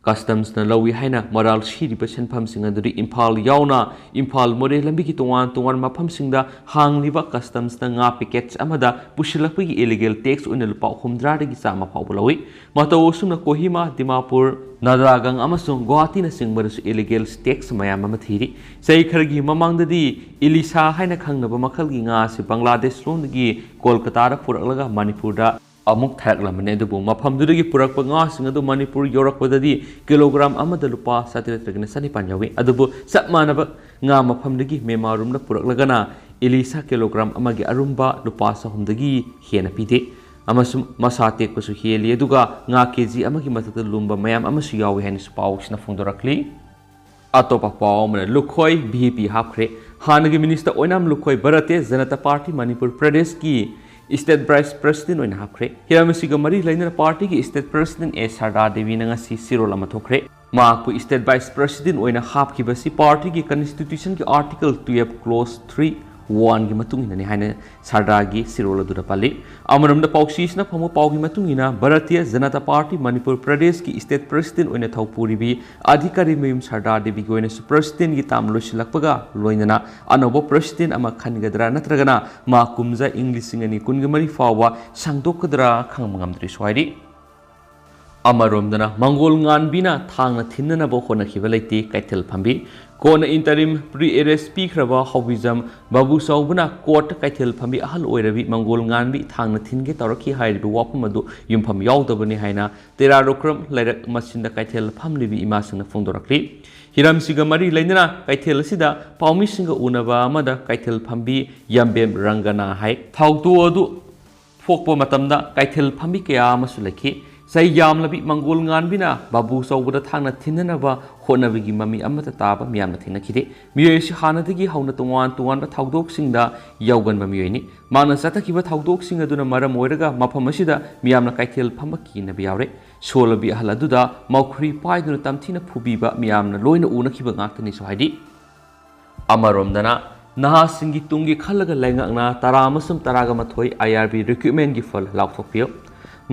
Customs ꯅ ꯂꯧꯏ ꯍꯥꯏꯅ ꯃꯔꯥꯜ ꯁꯤꯔꯤꯕ ꯁꯦꯟꯐꯝꯁꯤꯡ ꯑꯗꯨꯗꯤ ꯏꯝꯐꯥꯜ ꯌꯥꯎꯅ ꯏꯝꯐꯥꯜ ꯃꯣꯔꯦ ꯂꯝꯕꯤꯒꯤ ꯇꯣꯉꯥꯟ ꯇꯣꯉꯥꯟꯕ ꯃꯐꯝꯁꯤꯡꯗ ꯍꯥꯡꯂꯤꯕ customs ꯅ ꯉꯥ package ꯑꯃꯗ ꯄꯨꯁꯤꯜꯂꯛꯄꯒꯤ illegal tax ꯑꯣꯏꯅ ꯂꯨꯄꯥ ꯍꯨꯝꯗ꯭ꯔꯥꯗꯒꯤ ꯆꯥꯝꯃ ꯐꯥꯎꯕ ꯂꯧꯏ꯫ ꯃꯇꯧ ꯑꯁꯨꯝꯅ ꯀꯣꯍꯤꯃꯥ, ꯗꯤꯃꯥꯄꯨꯔ, ꯅꯥꯗꯥꯒꯪ ꯑꯃꯁꯨꯡ ꯒꯨꯋꯥꯍꯥꯇꯤꯅꯆꯤꯡꯕꯗꯁꯨ illegal tax ꯃꯌꯥꯝ ꯑꯃ ꯊꯤꯔꯤ꯫ ꯆꯍꯤ ꯈꯔꯒꯤ ꯃꯃꯥꯡꯗꯗꯤ ꯏꯂꯤꯁꯥ ꯍꯥꯏꯅ ꯈꯪꯅꯕ ꯃꯈꯜꯒꯤ ꯉꯥ ꯑꯁꯤ ꯕꯪꯒ꯭ꯂꯥꯗꯦꯁ ꯂꯣꯝꯗꯒꯤ ꯀꯣꯜꯀꯇꯥꯗ ꯄꯨꯔꯛꯂꯒ ꯃꯅꯤꯄꯨꯔꯗ ꯑꯃꯨꯛ ꯊꯥꯔꯛꯂꯝꯕꯅꯤ꯫ ꯑꯗꯨꯕꯨ ꯃꯐꯝꯗꯨꯗꯒꯤ ꯄꯨꯔꯛꯄ ꯉꯥꯁꯤꯡ ꯑꯗꯨ ꯃꯅꯤꯄꯨꯔ ꯌꯧꯔꯛꯄꯗꯗꯤ ꯀꯤꯂꯣꯒ꯭ꯔꯥꯝ ꯑꯃꯗ ꯂꯨꯄꯥ ꯆꯥꯇ꯭ꯔꯦꯠ ꯅꯠꯇ꯭ꯔꯒꯅ ꯆꯅꯤꯄꯥꯟ ꯌꯧꯏ꯫ ꯑꯗꯨꯕꯨ ꯆꯞ ꯃꯥꯟꯅꯕ ꯉꯥ ꯃꯐꯝꯗꯒꯤ ꯃ꯭ꯌꯥꯟꯃꯥꯔ ꯔꯣꯝꯗ ꯄꯨꯔꯛꯂꯒꯅ ꯏꯂꯤꯁꯥ ꯀꯤꯂꯣꯒ꯭ꯔꯥꯝ ꯑꯃꯒꯤ ꯑꯔꯨꯝꯕ ꯂꯨꯄꯥ ꯆꯍꯨꯝꯗꯒꯤ ꯍꯦꯟꯅ ꯄꯤꯗꯦ꯫ ꯑꯃꯁꯨꯡ ꯃꯁꯥ ꯇꯦꯛꯄꯁꯨ ꯍꯦꯜꯂꯤ, ꯑꯗꯨꯒ ꯉꯥ ꯀꯦ ꯖꯤ ꯑꯃꯒꯤ ꯃꯊꯛꯇ ꯂꯨꯝꯕ ꯃꯌꯥꯝ ꯑꯃꯁꯨ ꯌꯥꯎꯏ ꯍꯥꯏꯅꯁꯨ ꯄꯥꯎꯁꯤꯅ ꯐꯣꯡꯗꯣꯔꯛꯂꯤ꯫ ꯑꯇꯣꯞꯄ ꯄꯥꯎ ꯑꯃꯅ, ꯂꯨꯈꯣꯏ ꯚꯤ ꯑꯦ ꯄꯤ ꯍꯥꯞꯈ꯭ꯔꯦ꯫ ꯍꯥꯟꯅꯒꯤ ꯃꯤꯅꯤꯁꯇꯔ ꯑꯣꯏꯅꯥꯝ ꯂꯨꯈꯣꯏ ꯚꯥꯔꯇꯤꯌ ꯖꯅꯇꯥ ꯄꯥꯔꯇꯤ ꯃꯅꯤꯄꯨꯔ ꯄ꯭ꯔꯗꯦꯁꯀꯤ state vice president ꯑꯣꯏꯅ ꯍꯥꯞꯈ꯭ꯔꯦ꯫ ꯍꯤꯔꯝ ꯑꯁꯤꯒ ꯃꯔꯤ ꯂꯩꯅꯅ ꯄꯥꯔꯇꯤꯒꯤ state president ꯑꯦ ꯁꯔꯗꯥ ꯗꯦꯕꯤꯅ ꯉꯁꯤ ꯆꯦꯔꯣꯜ ꯑꯃ ꯊꯣꯛꯈ꯭ꯔꯦ꯫ ꯃꯍꯥꯛꯄꯨ state vice president ꯑꯣꯏꯅ ꯍꯥꯞꯈꯤꯕꯁꯤ ꯄꯥꯔꯇꯤꯒꯤ constitution ꯒꯤ article twelve clause three one ꯒꯤ ꯃꯇꯨꯡ ꯏꯟꯅꯅꯤ ꯍꯥꯏꯅ ꯁꯔꯗꯥꯒꯤ ꯆꯦꯔꯣꯜ ꯑꯗꯨꯗ ꯄꯜꯂꯤ꯫ ꯑꯃꯔꯣꯝꯗ ꯄꯥꯎꯆꯦꯁꯤꯅ ꯐꯪꯕ ꯄꯥꯎꯒꯤ ꯃꯇꯨꯡ ꯏꯟꯅ ꯚꯥꯔꯇꯤꯌ ꯖꯅꯇꯥ ꯄꯥꯔꯇꯤ ꯃꯅꯤꯄꯨꯔ ꯄ꯭ꯔꯗꯦꯁꯀꯤ state president ꯑꯣꯏꯅ ꯊꯧ ꯄꯨꯔꯤꯕꯤ ꯑꯙꯤꯀꯥꯔꯤ ꯃꯌꯨꯝ ꯁꯔꯗꯥ ꯗꯦꯕꯤꯒꯤ ꯑꯣꯏꯅꯁꯨ president ꯒꯤ term ꯂꯣꯏꯁꯤꯜꯂꯛꯄꯒ ꯂꯣꯏꯅꯅ ꯑꯅꯧꯕ president ꯑꯃ ꯈꯟꯒꯗ꯭ꯔꯥ ꯅꯠꯇ꯭ꯔꯒꯅ ꯃꯥ ꯀꯨꯝꯖꯥ ꯏꯪ ꯂꯤꯁꯤꯡ ꯑꯅꯤ ꯀꯨꯟꯒ ꯃꯔꯤ ꯐꯥꯎꯕ ꯁꯥꯡꯗꯣꯛꯀꯗ꯭ꯔꯥ ꯈꯪꯕ ꯉꯝꯗ꯭ꯔꯤꯁꯨ ꯍꯥꯏꯔꯤ꯫ ꯑꯃꯔꯣꯝꯗꯅ ꯃꯪꯒꯣꯜ ꯉꯥꯟꯕꯤꯅ ꯊꯥꯡꯅ ꯊꯤꯟꯅꯅꯕ ꯍꯣꯠꯅꯈꯤꯕ ꯂꯩꯇꯦ ꯀꯩꯊꯦꯜ ꯐꯝꯕꯤ꯫ ꯀꯣꯟꯅ interim pre arrest ꯄꯤꯈ꯭ꯔꯕ ꯍꯥꯎꯕꯤꯖꯝ ꯕꯥꯕꯨ ꯆꯧꯕꯅ court ꯇ ꯀꯩꯊꯦꯜ ꯐꯝꯕꯤ ꯑꯍꯜ ꯑꯣꯏꯔꯕꯤ ꯃꯪꯒꯣꯜ ꯉꯥꯟꯕꯤ ꯊꯥꯡꯅ ꯊꯤꯟꯒꯦ ꯇꯧꯔꯛꯈꯤ ꯍꯥꯏꯔꯤꯕ ꯋꯥꯐꯝ ꯑꯗꯨ ꯌꯨꯝꯐꯝ ꯌꯥꯎꯗꯕꯅꯤ ꯍꯥꯏꯅ ꯇꯦꯔꯥ ꯔꯣꯀ꯭ꯔꯝ ꯂꯩꯔꯛ ꯃꯆꯤꯟꯗ ꯀꯩꯊꯦꯜ ꯐꯝꯂꯤꯕꯤ ꯏꯃꯥꯁꯤꯡꯅ ꯐꯣꯡꯗꯣꯔꯛꯂꯤ꯫ ꯍꯤꯔꯝꯁꯤꯒ ꯃꯔꯤ ꯂꯩꯅꯅ ꯀꯩꯊꯦꯜ ꯑꯁꯤꯗ ꯄꯥꯎꯃꯤꯁꯤꯡꯒ ꯎꯅꯕ ꯑꯃꯗ ꯀꯩꯊꯦꯜ ꯐꯝꯕꯤ ꯌꯥꯝꯕꯦꯝ ꯔꯪꯒꯅꯥ ꯍꯥꯏ, ꯊꯧꯗꯣꯛ ꯑꯗꯨ ꯊꯣꯛꯄ ꯃꯇꯝꯗ ꯀꯩꯊꯦꯜ ꯐꯝꯕꯤ ꯀꯌꯥ ꯑꯃꯁꯨ ꯂꯩꯈꯤ꯫ ꯆꯩ ꯌꯥꯝꯂꯕꯤ ꯃꯪꯒꯣꯜ ꯉꯥꯟꯕꯤꯅ ꯕꯥꯕꯨ ꯆꯧꯕꯗ ꯊꯥꯡꯅ ꯊꯤꯟꯅꯅꯕ ꯍꯣꯠꯅꯕꯒꯤ ꯃꯃꯤ ꯑꯃꯠꯇ ꯇꯥꯕ ꯃꯤꯌꯥꯝꯅ ꯊꯦꯡꯅꯈꯤꯗꯦ꯫ ꯃꯤꯑꯣꯏ ꯑꯁꯤ ꯍꯥꯟꯅꯗꯒꯤ ꯍꯧꯅ ꯇꯣꯉꯥꯟ ꯇꯣꯉꯥꯟꯕ ꯊꯧꯗꯣꯛꯁꯤꯡꯗ ꯌꯥꯎꯒꯟꯕ ꯃꯤꯑꯣꯏꯅꯤ꯫ ꯃꯍꯥꯛꯅ ꯆꯠꯊꯈꯤꯕ ꯊꯧꯗꯣꯛꯁꯤꯡ ꯑꯗꯨꯅ ꯃꯔꯝ ꯑꯣꯏꯔꯒ ꯃꯐꯝ ꯑꯁꯤꯗ ꯃꯤꯌꯥꯝꯅ ꯀꯩꯊꯦꯜ ꯐꯝꯕ ꯀꯤꯅꯕ ꯌꯥꯎꯔꯦ꯫ ꯁꯣꯜꯂꯕꯤ ꯑꯍꯜ ꯑꯗꯨꯗ ꯃꯧꯈ꯭ꯔꯤ ꯄꯥꯏꯗꯨꯅ ꯇꯝꯊꯤꯅ ꯐꯨꯕꯤꯕ ꯃꯤꯌꯥꯝꯅ ꯂꯣꯏꯅ ꯎꯅꯈꯤꯕ ꯉꯥꯛꯇꯅꯤꯁꯨ ꯍꯥꯏꯔꯤ꯫ ꯑꯃꯔꯣꯝꯗꯅ ꯅꯍꯥꯁꯤꯡꯒꯤ ꯇꯨꯡꯒꯤ ꯈꯜꯂꯒ ꯂꯩꯉꯥꯛꯅ ꯇꯔꯥ ꯑꯃꯁꯨꯡ ꯇꯔꯥꯒ ꯃꯥꯊꯣꯏ IRB recruitmentꯀꯤ ꯐꯜ ꯂꯥꯎꯊꯣꯛꯄꯤꯌꯨ꯫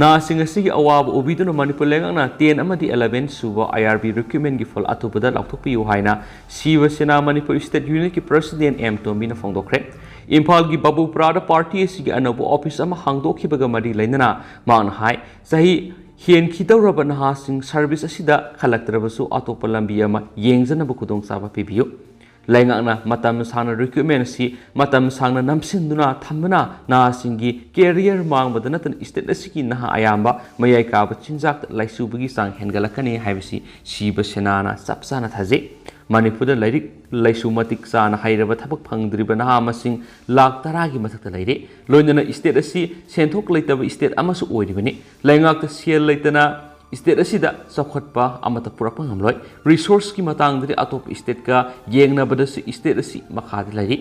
ꯅꯍꯥꯁꯤꯡ ꯑꯁꯤꯒꯤ ꯑꯋꯥꯕ ꯎꯕꯤꯗꯨꯅ ꯃꯅꯤꯄꯨꯔ ꯂꯩꯉꯥꯛꯅ ten ꯑꯃꯗꯤ eleven ꯁꯨꯕ IRB recruitmentꯀꯤ ꯐꯜ ꯑꯊꯨꯕꯗ ꯂꯥꯎꯊꯣꯛꯄꯤꯌꯨ ꯍꯥꯏꯅ ꯁꯤꯕ ꯁꯦꯅꯥ ꯃꯅꯤꯄꯨꯔ state unitꯀꯤ president M ꯇꯣꯝꯕꯤꯅ ꯐꯣꯡꯗꯣꯛꯈ꯭ꯔꯦ꯫ ꯏꯝꯐꯥꯜꯒꯤ ꯕꯥꯕꯨꯄꯨꯔꯥꯗ party ꯑꯁꯤꯒꯤ ꯑꯅꯧꯕ office ꯑꯃ ꯍꯥꯡꯗꯣꯛꯈꯤꯕꯒ ꯃꯔꯤ ꯂꯩꯅꯅ ꯃꯍꯥꯛꯅ ꯍꯥꯏ, ꯆꯍꯤ ꯍꯦꯟꯈꯤꯗꯧꯔꯕ ꯅꯍꯥꯁꯤꯡ service ꯑꯁꯤꯗ ꯈꯜꯂꯛꯇ꯭ꯔꯕꯁꯨ ꯑꯇꯣꯞꯄ ꯂꯝꯕꯤ ꯑꯃ ꯌꯦꯡꯖꯅꯕ ꯈꯨꯗꯣꯡꯆꯥꯕ ꯄꯤꯕꯤꯌꯨ꯫ ꯂꯩꯉꯥꯛꯅ ꯃꯇꯝ ꯁꯥꯡꯅ recruitment ꯑꯁꯤ ꯃꯇꯝ ꯁꯥꯡꯅ ꯅꯝꯁꯤꯟꯗꯨꯅ ꯊꯝꯕꯅ ꯅꯍꯥꯁꯤꯡꯒꯤ career ꯃꯥꯡꯕꯗ ꯅꯠꯇꯅ state ꯑꯁꯤꯒꯤ ꯅꯍꯥ ꯑꯌꯥꯝꯕ ꯃꯌꯥꯏ ꯀꯥꯕ ꯆꯤꯟꯖꯥꯛꯇ ꯂꯥꯏꯆꯨꯕꯒꯤ ꯆꯥꯡ ꯍꯦꯟꯒꯠꯂꯛꯀꯅꯤ ꯍꯥꯏꯕꯁꯤ ꯁꯤꯕ ꯁꯦꯅꯥꯅ ꯆꯞ ꯆꯥꯅ ꯊꯥꯖꯩ꯫ ꯃꯅꯤꯄꯨꯔꯗ ꯂꯥꯏꯔꯤꯛ ꯂꯥꯏꯁꯨ ꯃꯇꯤꯛ ꯆꯥꯅ ꯍꯩꯔꯕ ꯊꯕꯛ ꯐꯪꯗ꯭ꯔꯤꯕ ꯅꯍꯥ ꯃꯁꯤꯡ ꯂꯥꯈ ꯇꯔꯥꯒꯤ ꯃꯊꯛꯇ ꯂꯩꯔꯦ꯫ ꯂꯣꯏꯅꯅ state ꯑꯁꯤ ꯁꯦꯟꯊꯣꯛ ꯂꯩꯇꯕ state ꯑꯃꯁꯨ ꯑꯣꯏꯔꯤꯕꯅꯤ꯫ ꯂꯩꯉꯥꯛꯇ ꯁꯦꯜ ꯂꯩꯇꯅ state ꯑꯁꯤꯗ ꯆꯥꯎꯈꯠꯄ ꯑꯃꯠꯇ ꯄꯨꯔꯛꯄ ꯉꯝꯂꯣꯏ꯫ Resourceꯀꯤ ꯃꯇꯥꯡꯗꯗꯤ ꯑꯇꯣꯞꯄ stateꯀ ꯌꯦꯡꯅꯕꯗꯁꯨ state ꯑꯁꯤ ꯃꯈꯥꯗ ꯂꯩꯔꯤ꯫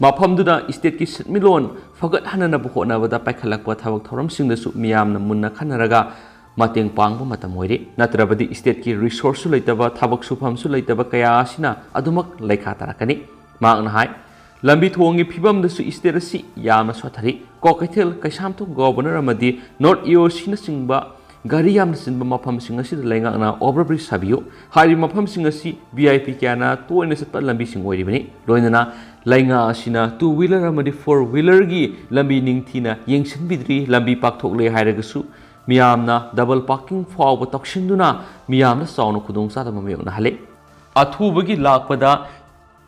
ꯃꯐꯝꯗꯨꯗ stateꯀꯤ ꯁꯦꯟꯃꯤꯠꯂꯣꯟ ꯐꯒꯠꯍꯟꯅꯅꯕ ꯍꯣꯠꯅꯕꯗ ꯄꯥꯏꯈꯠꯂꯛꯄ ꯊꯕꯛ ꯊꯧꯔꯝꯁꯤꯡꯗꯁꯨ ꯃꯤꯌꯥꯝꯅ ꯃꯨꯟꯅ ꯈꯟꯅꯔꯒ ꯃꯇꯦꯡ ꯄꯥꯡꯕ ꯃꯇꯝ ꯑꯣꯏꯔꯦ꯫ ꯅꯠꯇ꯭ꯔꯕꯗꯤ stateꯀꯤ resourceꯁꯨ ꯂꯩꯇꯕ, ꯊꯕꯛ ꯁꯨꯐꯝꯁꯨ ꯂꯩꯇꯕ ꯀꯌꯥ ꯑꯁꯤꯅ ꯑꯗꯨꯃꯛ ꯂꯩꯈꯥ ꯇꯥꯔꯛꯀꯅꯤ꯫ ꯃꯍꯥꯛꯅ ꯍꯥꯏ, ꯂꯝꯕꯤ ꯊꯣꯡꯒꯤ ꯐꯤꯕꯝꯗꯁꯨ state ꯑꯁꯤ ꯌꯥꯝꯅ ꯁꯣꯠꯊꯔꯤ꯫ ꯀ꯭ꯋꯥꯀꯩꯊꯦꯜ, ꯀꯩꯁꯥꯝꯊꯣꯡ, ꯒꯣꯕꯔꯅꯔ ꯑꯃꯗꯤ North EOCꯅꯆꯤꯡꯕ ꯒꯥꯔꯤ ꯌꯥꯝꯅ ꯆꯤꯟꯕ ꯃꯐꯝꯁꯤꯡ ꯑꯁꯤꯗ ꯂꯩꯉꯥꯛꯅ overbridge ꯁꯥꯕꯤꯌꯨ꯫ ꯍꯥꯏꯔꯤꯕ ꯃꯐꯝꯁꯤꯡ ꯑꯁꯤ VIP ꯀꯌꯥꯅ ꯇꯣꯏꯅ ꯆꯠꯄ ꯂꯝꯕꯤꯁꯤꯡ ꯑꯣꯏꯔꯤꯕꯅꯤ꯫ ꯂꯣꯏꯅꯅ ꯂꯩꯉꯥꯛ ꯑꯁꯤꯅ two wheeler ꯑꯃꯗꯤ four wheelerꯒꯤ ꯂꯝꯕꯤ ꯅꯤꯡꯊꯤꯅ ꯌꯦꯡꯁꯤꯟꯕꯤꯗ꯭ꯔꯤ꯫ ꯂꯝꯕꯤ ꯄꯥꯛꯊꯣꯛꯂꯦ ꯍꯥꯏꯔꯒꯁꯨ ꯃꯤꯌꯥꯝꯅ double parking ꯐꯥꯎꯕ ꯇꯧꯁꯤꯟꯗꯨꯅ ꯃꯤꯌꯥꯝꯗ ꯆꯥꯎꯅ ꯈꯨꯗꯣꯡꯆꯥꯗꯕ ꯃꯥꯌꯣꯛꯅꯍꯜꯂꯤ꯫ ꯑꯊꯨꯕꯒꯤ ꯂꯥꯛꯄꯗ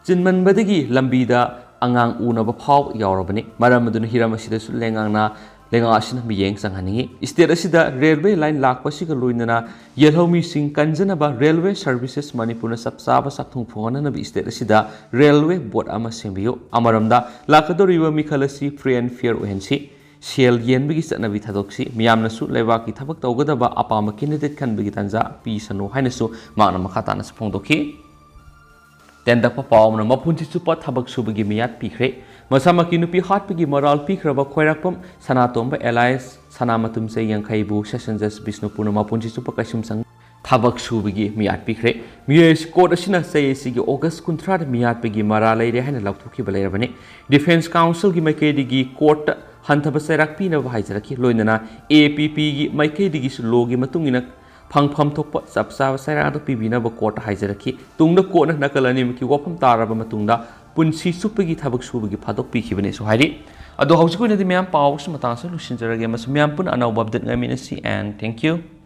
ꯆꯤꯟꯃꯟꯕꯗꯒꯤ ꯂꯝꯕꯤꯗ ꯑꯉꯥꯡ ꯎꯅꯕ ꯐꯥꯎ ꯌꯥꯎꯔꯕꯅꯤ꯫ ꯃꯔꯝ ꯑꯗꯨꯅ ꯍꯤꯔꯝ ꯑꯁꯤꯗꯁꯨ ꯂꯩꯉꯥꯛꯅ, ꯂꯩꯉꯥꯛ ꯑꯁꯤꯅ ꯃꯤꯠꯌꯦꯡ ꯆꯪꯍꯟꯅꯤꯡꯏ꯫ State ꯑꯁꯤꯗ railway line ꯂꯥꯛꯄꯁꯤꯒ ꯂꯣꯏꯅꯅ ꯌꯦꯜꯍꯧꯃꯤꯁꯤꯡ ꯀꯟꯖꯅꯕ Railway Services ꯃꯅꯤꯄꯨꯔꯅ ꯆꯞ ꯆꯥꯕ ꯆꯥꯛꯊꯨꯡ ꯐꯪꯍꯟꯅꯅꯕ state ꯑꯁꯤꯗ railway board ꯑꯃ ꯁꯦꯝꯕꯤꯌꯨ꯫ ꯑꯃꯔꯣꯝꯗ ꯂꯥꯛꯀꯗꯧꯔꯤꯕ ꯃꯤꯈꯜ ꯑꯁꯤ free and fair ꯑꯣꯏꯍꯟꯁꯤ꯫ ꯁꯦꯜ ꯌꯦꯟꯕꯒꯤ ꯆꯠꯅꯕꯤ ꯊꯥꯗꯣꯛꯁꯤ꯫ ꯃꯤꯌꯥꯝꯅꯁꯨ ꯂꯩꯕꯥꯛꯀꯤ ꯊꯕꯛ ꯇꯧꯒꯗꯕ ꯑꯄꯥꯝꯕ ꯀꯦꯟꯗꯤꯗꯦꯠ ꯈꯟꯕꯒꯤ ꯇꯥꯟꯖꯥ ꯄꯤꯁꯅꯨ ꯍꯥꯏꯅꯁꯨ ꯃꯍꯥꯛꯅ ꯃꯈꯥ ꯇꯥꯅꯁꯨ ꯐꯣꯡꯗꯣꯛꯈꯤ꯫ ꯇꯦꯟꯇꯛꯄ ꯄꯥꯎ ꯑꯃꯅ, ꯃꯄꯨꯟꯁꯤ ꯆꯨꯞꯄ ꯊꯕꯛ ꯁꯨꯕꯒꯤ ꯃꯤꯌꯥꯠ ꯄꯤꯈ꯭ꯔꯦ꯫ ꯃꯁꯥꯃꯛꯀꯤ ꯅꯨꯄꯤ ꯍꯥꯠꯄꯒꯤ ꯃꯔꯥꯜ ꯄꯤꯈ꯭ꯔꯕ ꯈ꯭ꯋꯥꯏꯔꯥꯛꯄꯝ ꯁꯅꯥꯇꯣꯝꯕ alias ꯁꯅꯥꯃꯇꯨꯝ ꯆꯩ ꯌꯥꯡꯈꯩꯕꯨ ꯁꯦꯁꯟ ꯖꯁ ꯕꯤꯁꯅꯨꯄꯨꯔꯅ ꯃꯄꯨꯟꯁꯤ ꯆꯨꯞꯄ ꯀꯩꯁꯨꯝꯁꯪ ꯊꯕꯛ ꯁꯨꯕꯒꯤ ꯃꯤꯌꯥꯠ ꯄꯤꯈ꯭ꯔꯦ꯫ ꯃꯤꯑꯣꯏ ꯑꯁꯤ, ꯀꯣꯔꯠ ꯑꯁꯤꯅ ꯆꯩ ꯑꯁꯤꯒꯤ ꯑꯣꯒꯁ ꯀꯨꯟꯊ꯭ꯔꯥꯗ ꯃꯤꯌꯥꯠꯄꯒꯤ ꯃꯔꯥꯜ ꯂꯩꯔꯦ ꯍꯥꯏꯅ ꯂꯥꯎꯊꯣꯛꯈꯤꯕ ꯂꯩꯔꯕꯅꯤ꯫ ꯗꯤꯐꯦꯟꯁ ꯀꯥꯎꯟꯁꯤꯜꯒꯤ ꯃꯥꯏꯀꯩꯗꯒꯤ ꯀꯣꯔꯠꯇ ꯍꯟꯊꯕ ꯆꯩꯔꯥꯛ ꯄꯤꯅꯕ ꯍꯥꯏꯖꯔꯛꯈꯤ꯫ ꯂꯣꯏꯅꯅ APPꯒꯤ ꯃꯥꯏꯀꯩꯗꯒꯤꯁꯨ ꯂꯣꯒꯤ ꯃꯇꯨꯡ ꯏꯟꯅ ꯐꯪꯐꯝ ꯊꯣꯛꯄ ꯆꯞ ꯆꯥꯕ ꯆꯩꯔꯥꯛ ꯑꯗꯨ ꯄꯤꯕꯤꯅꯕ ꯀꯣꯔꯠꯇ ꯍꯥꯏꯖꯔꯛꯈꯤ꯫ ꯇꯨꯡꯗ ꯀꯣꯔꯠꯅ ꯅꯥꯀꯜ ꯑꯅꯤꯃꯛꯀꯤ ꯋꯥꯐꯝ ꯇꯥꯔꯕ ꯃꯇꯨꯡꯗ ꯄꯨꯟꯁꯤ ꯆꯨꯞꯄꯒꯤ ꯊꯕꯛ ꯁꯨꯕꯒꯤ ꯐꯥꯗꯣꯛ ꯄꯤꯈꯤꯕꯅꯦꯁꯨ ꯍꯥꯏꯔꯤ꯫ ꯑꯗꯣ ꯍꯧꯖꯤꯛꯀꯤ ꯑꯣꯏꯅꯗꯤ ꯃꯌꯥꯝ ꯄꯥꯎ ꯑꯁꯤ ꯃꯇꯥꯡ ꯑꯁꯤꯗ ꯂꯣꯏꯁꯤꯟꯖꯔꯒꯦ꯫ ꯃꯁꯤ ꯃꯌꯥꯝ ꯄꯨꯟꯅ ꯑꯅꯧꯕ ꯑꯞꯗꯦꯠ ꯉꯥꯏꯃꯤꯟꯅꯁꯤ, and thank you꯫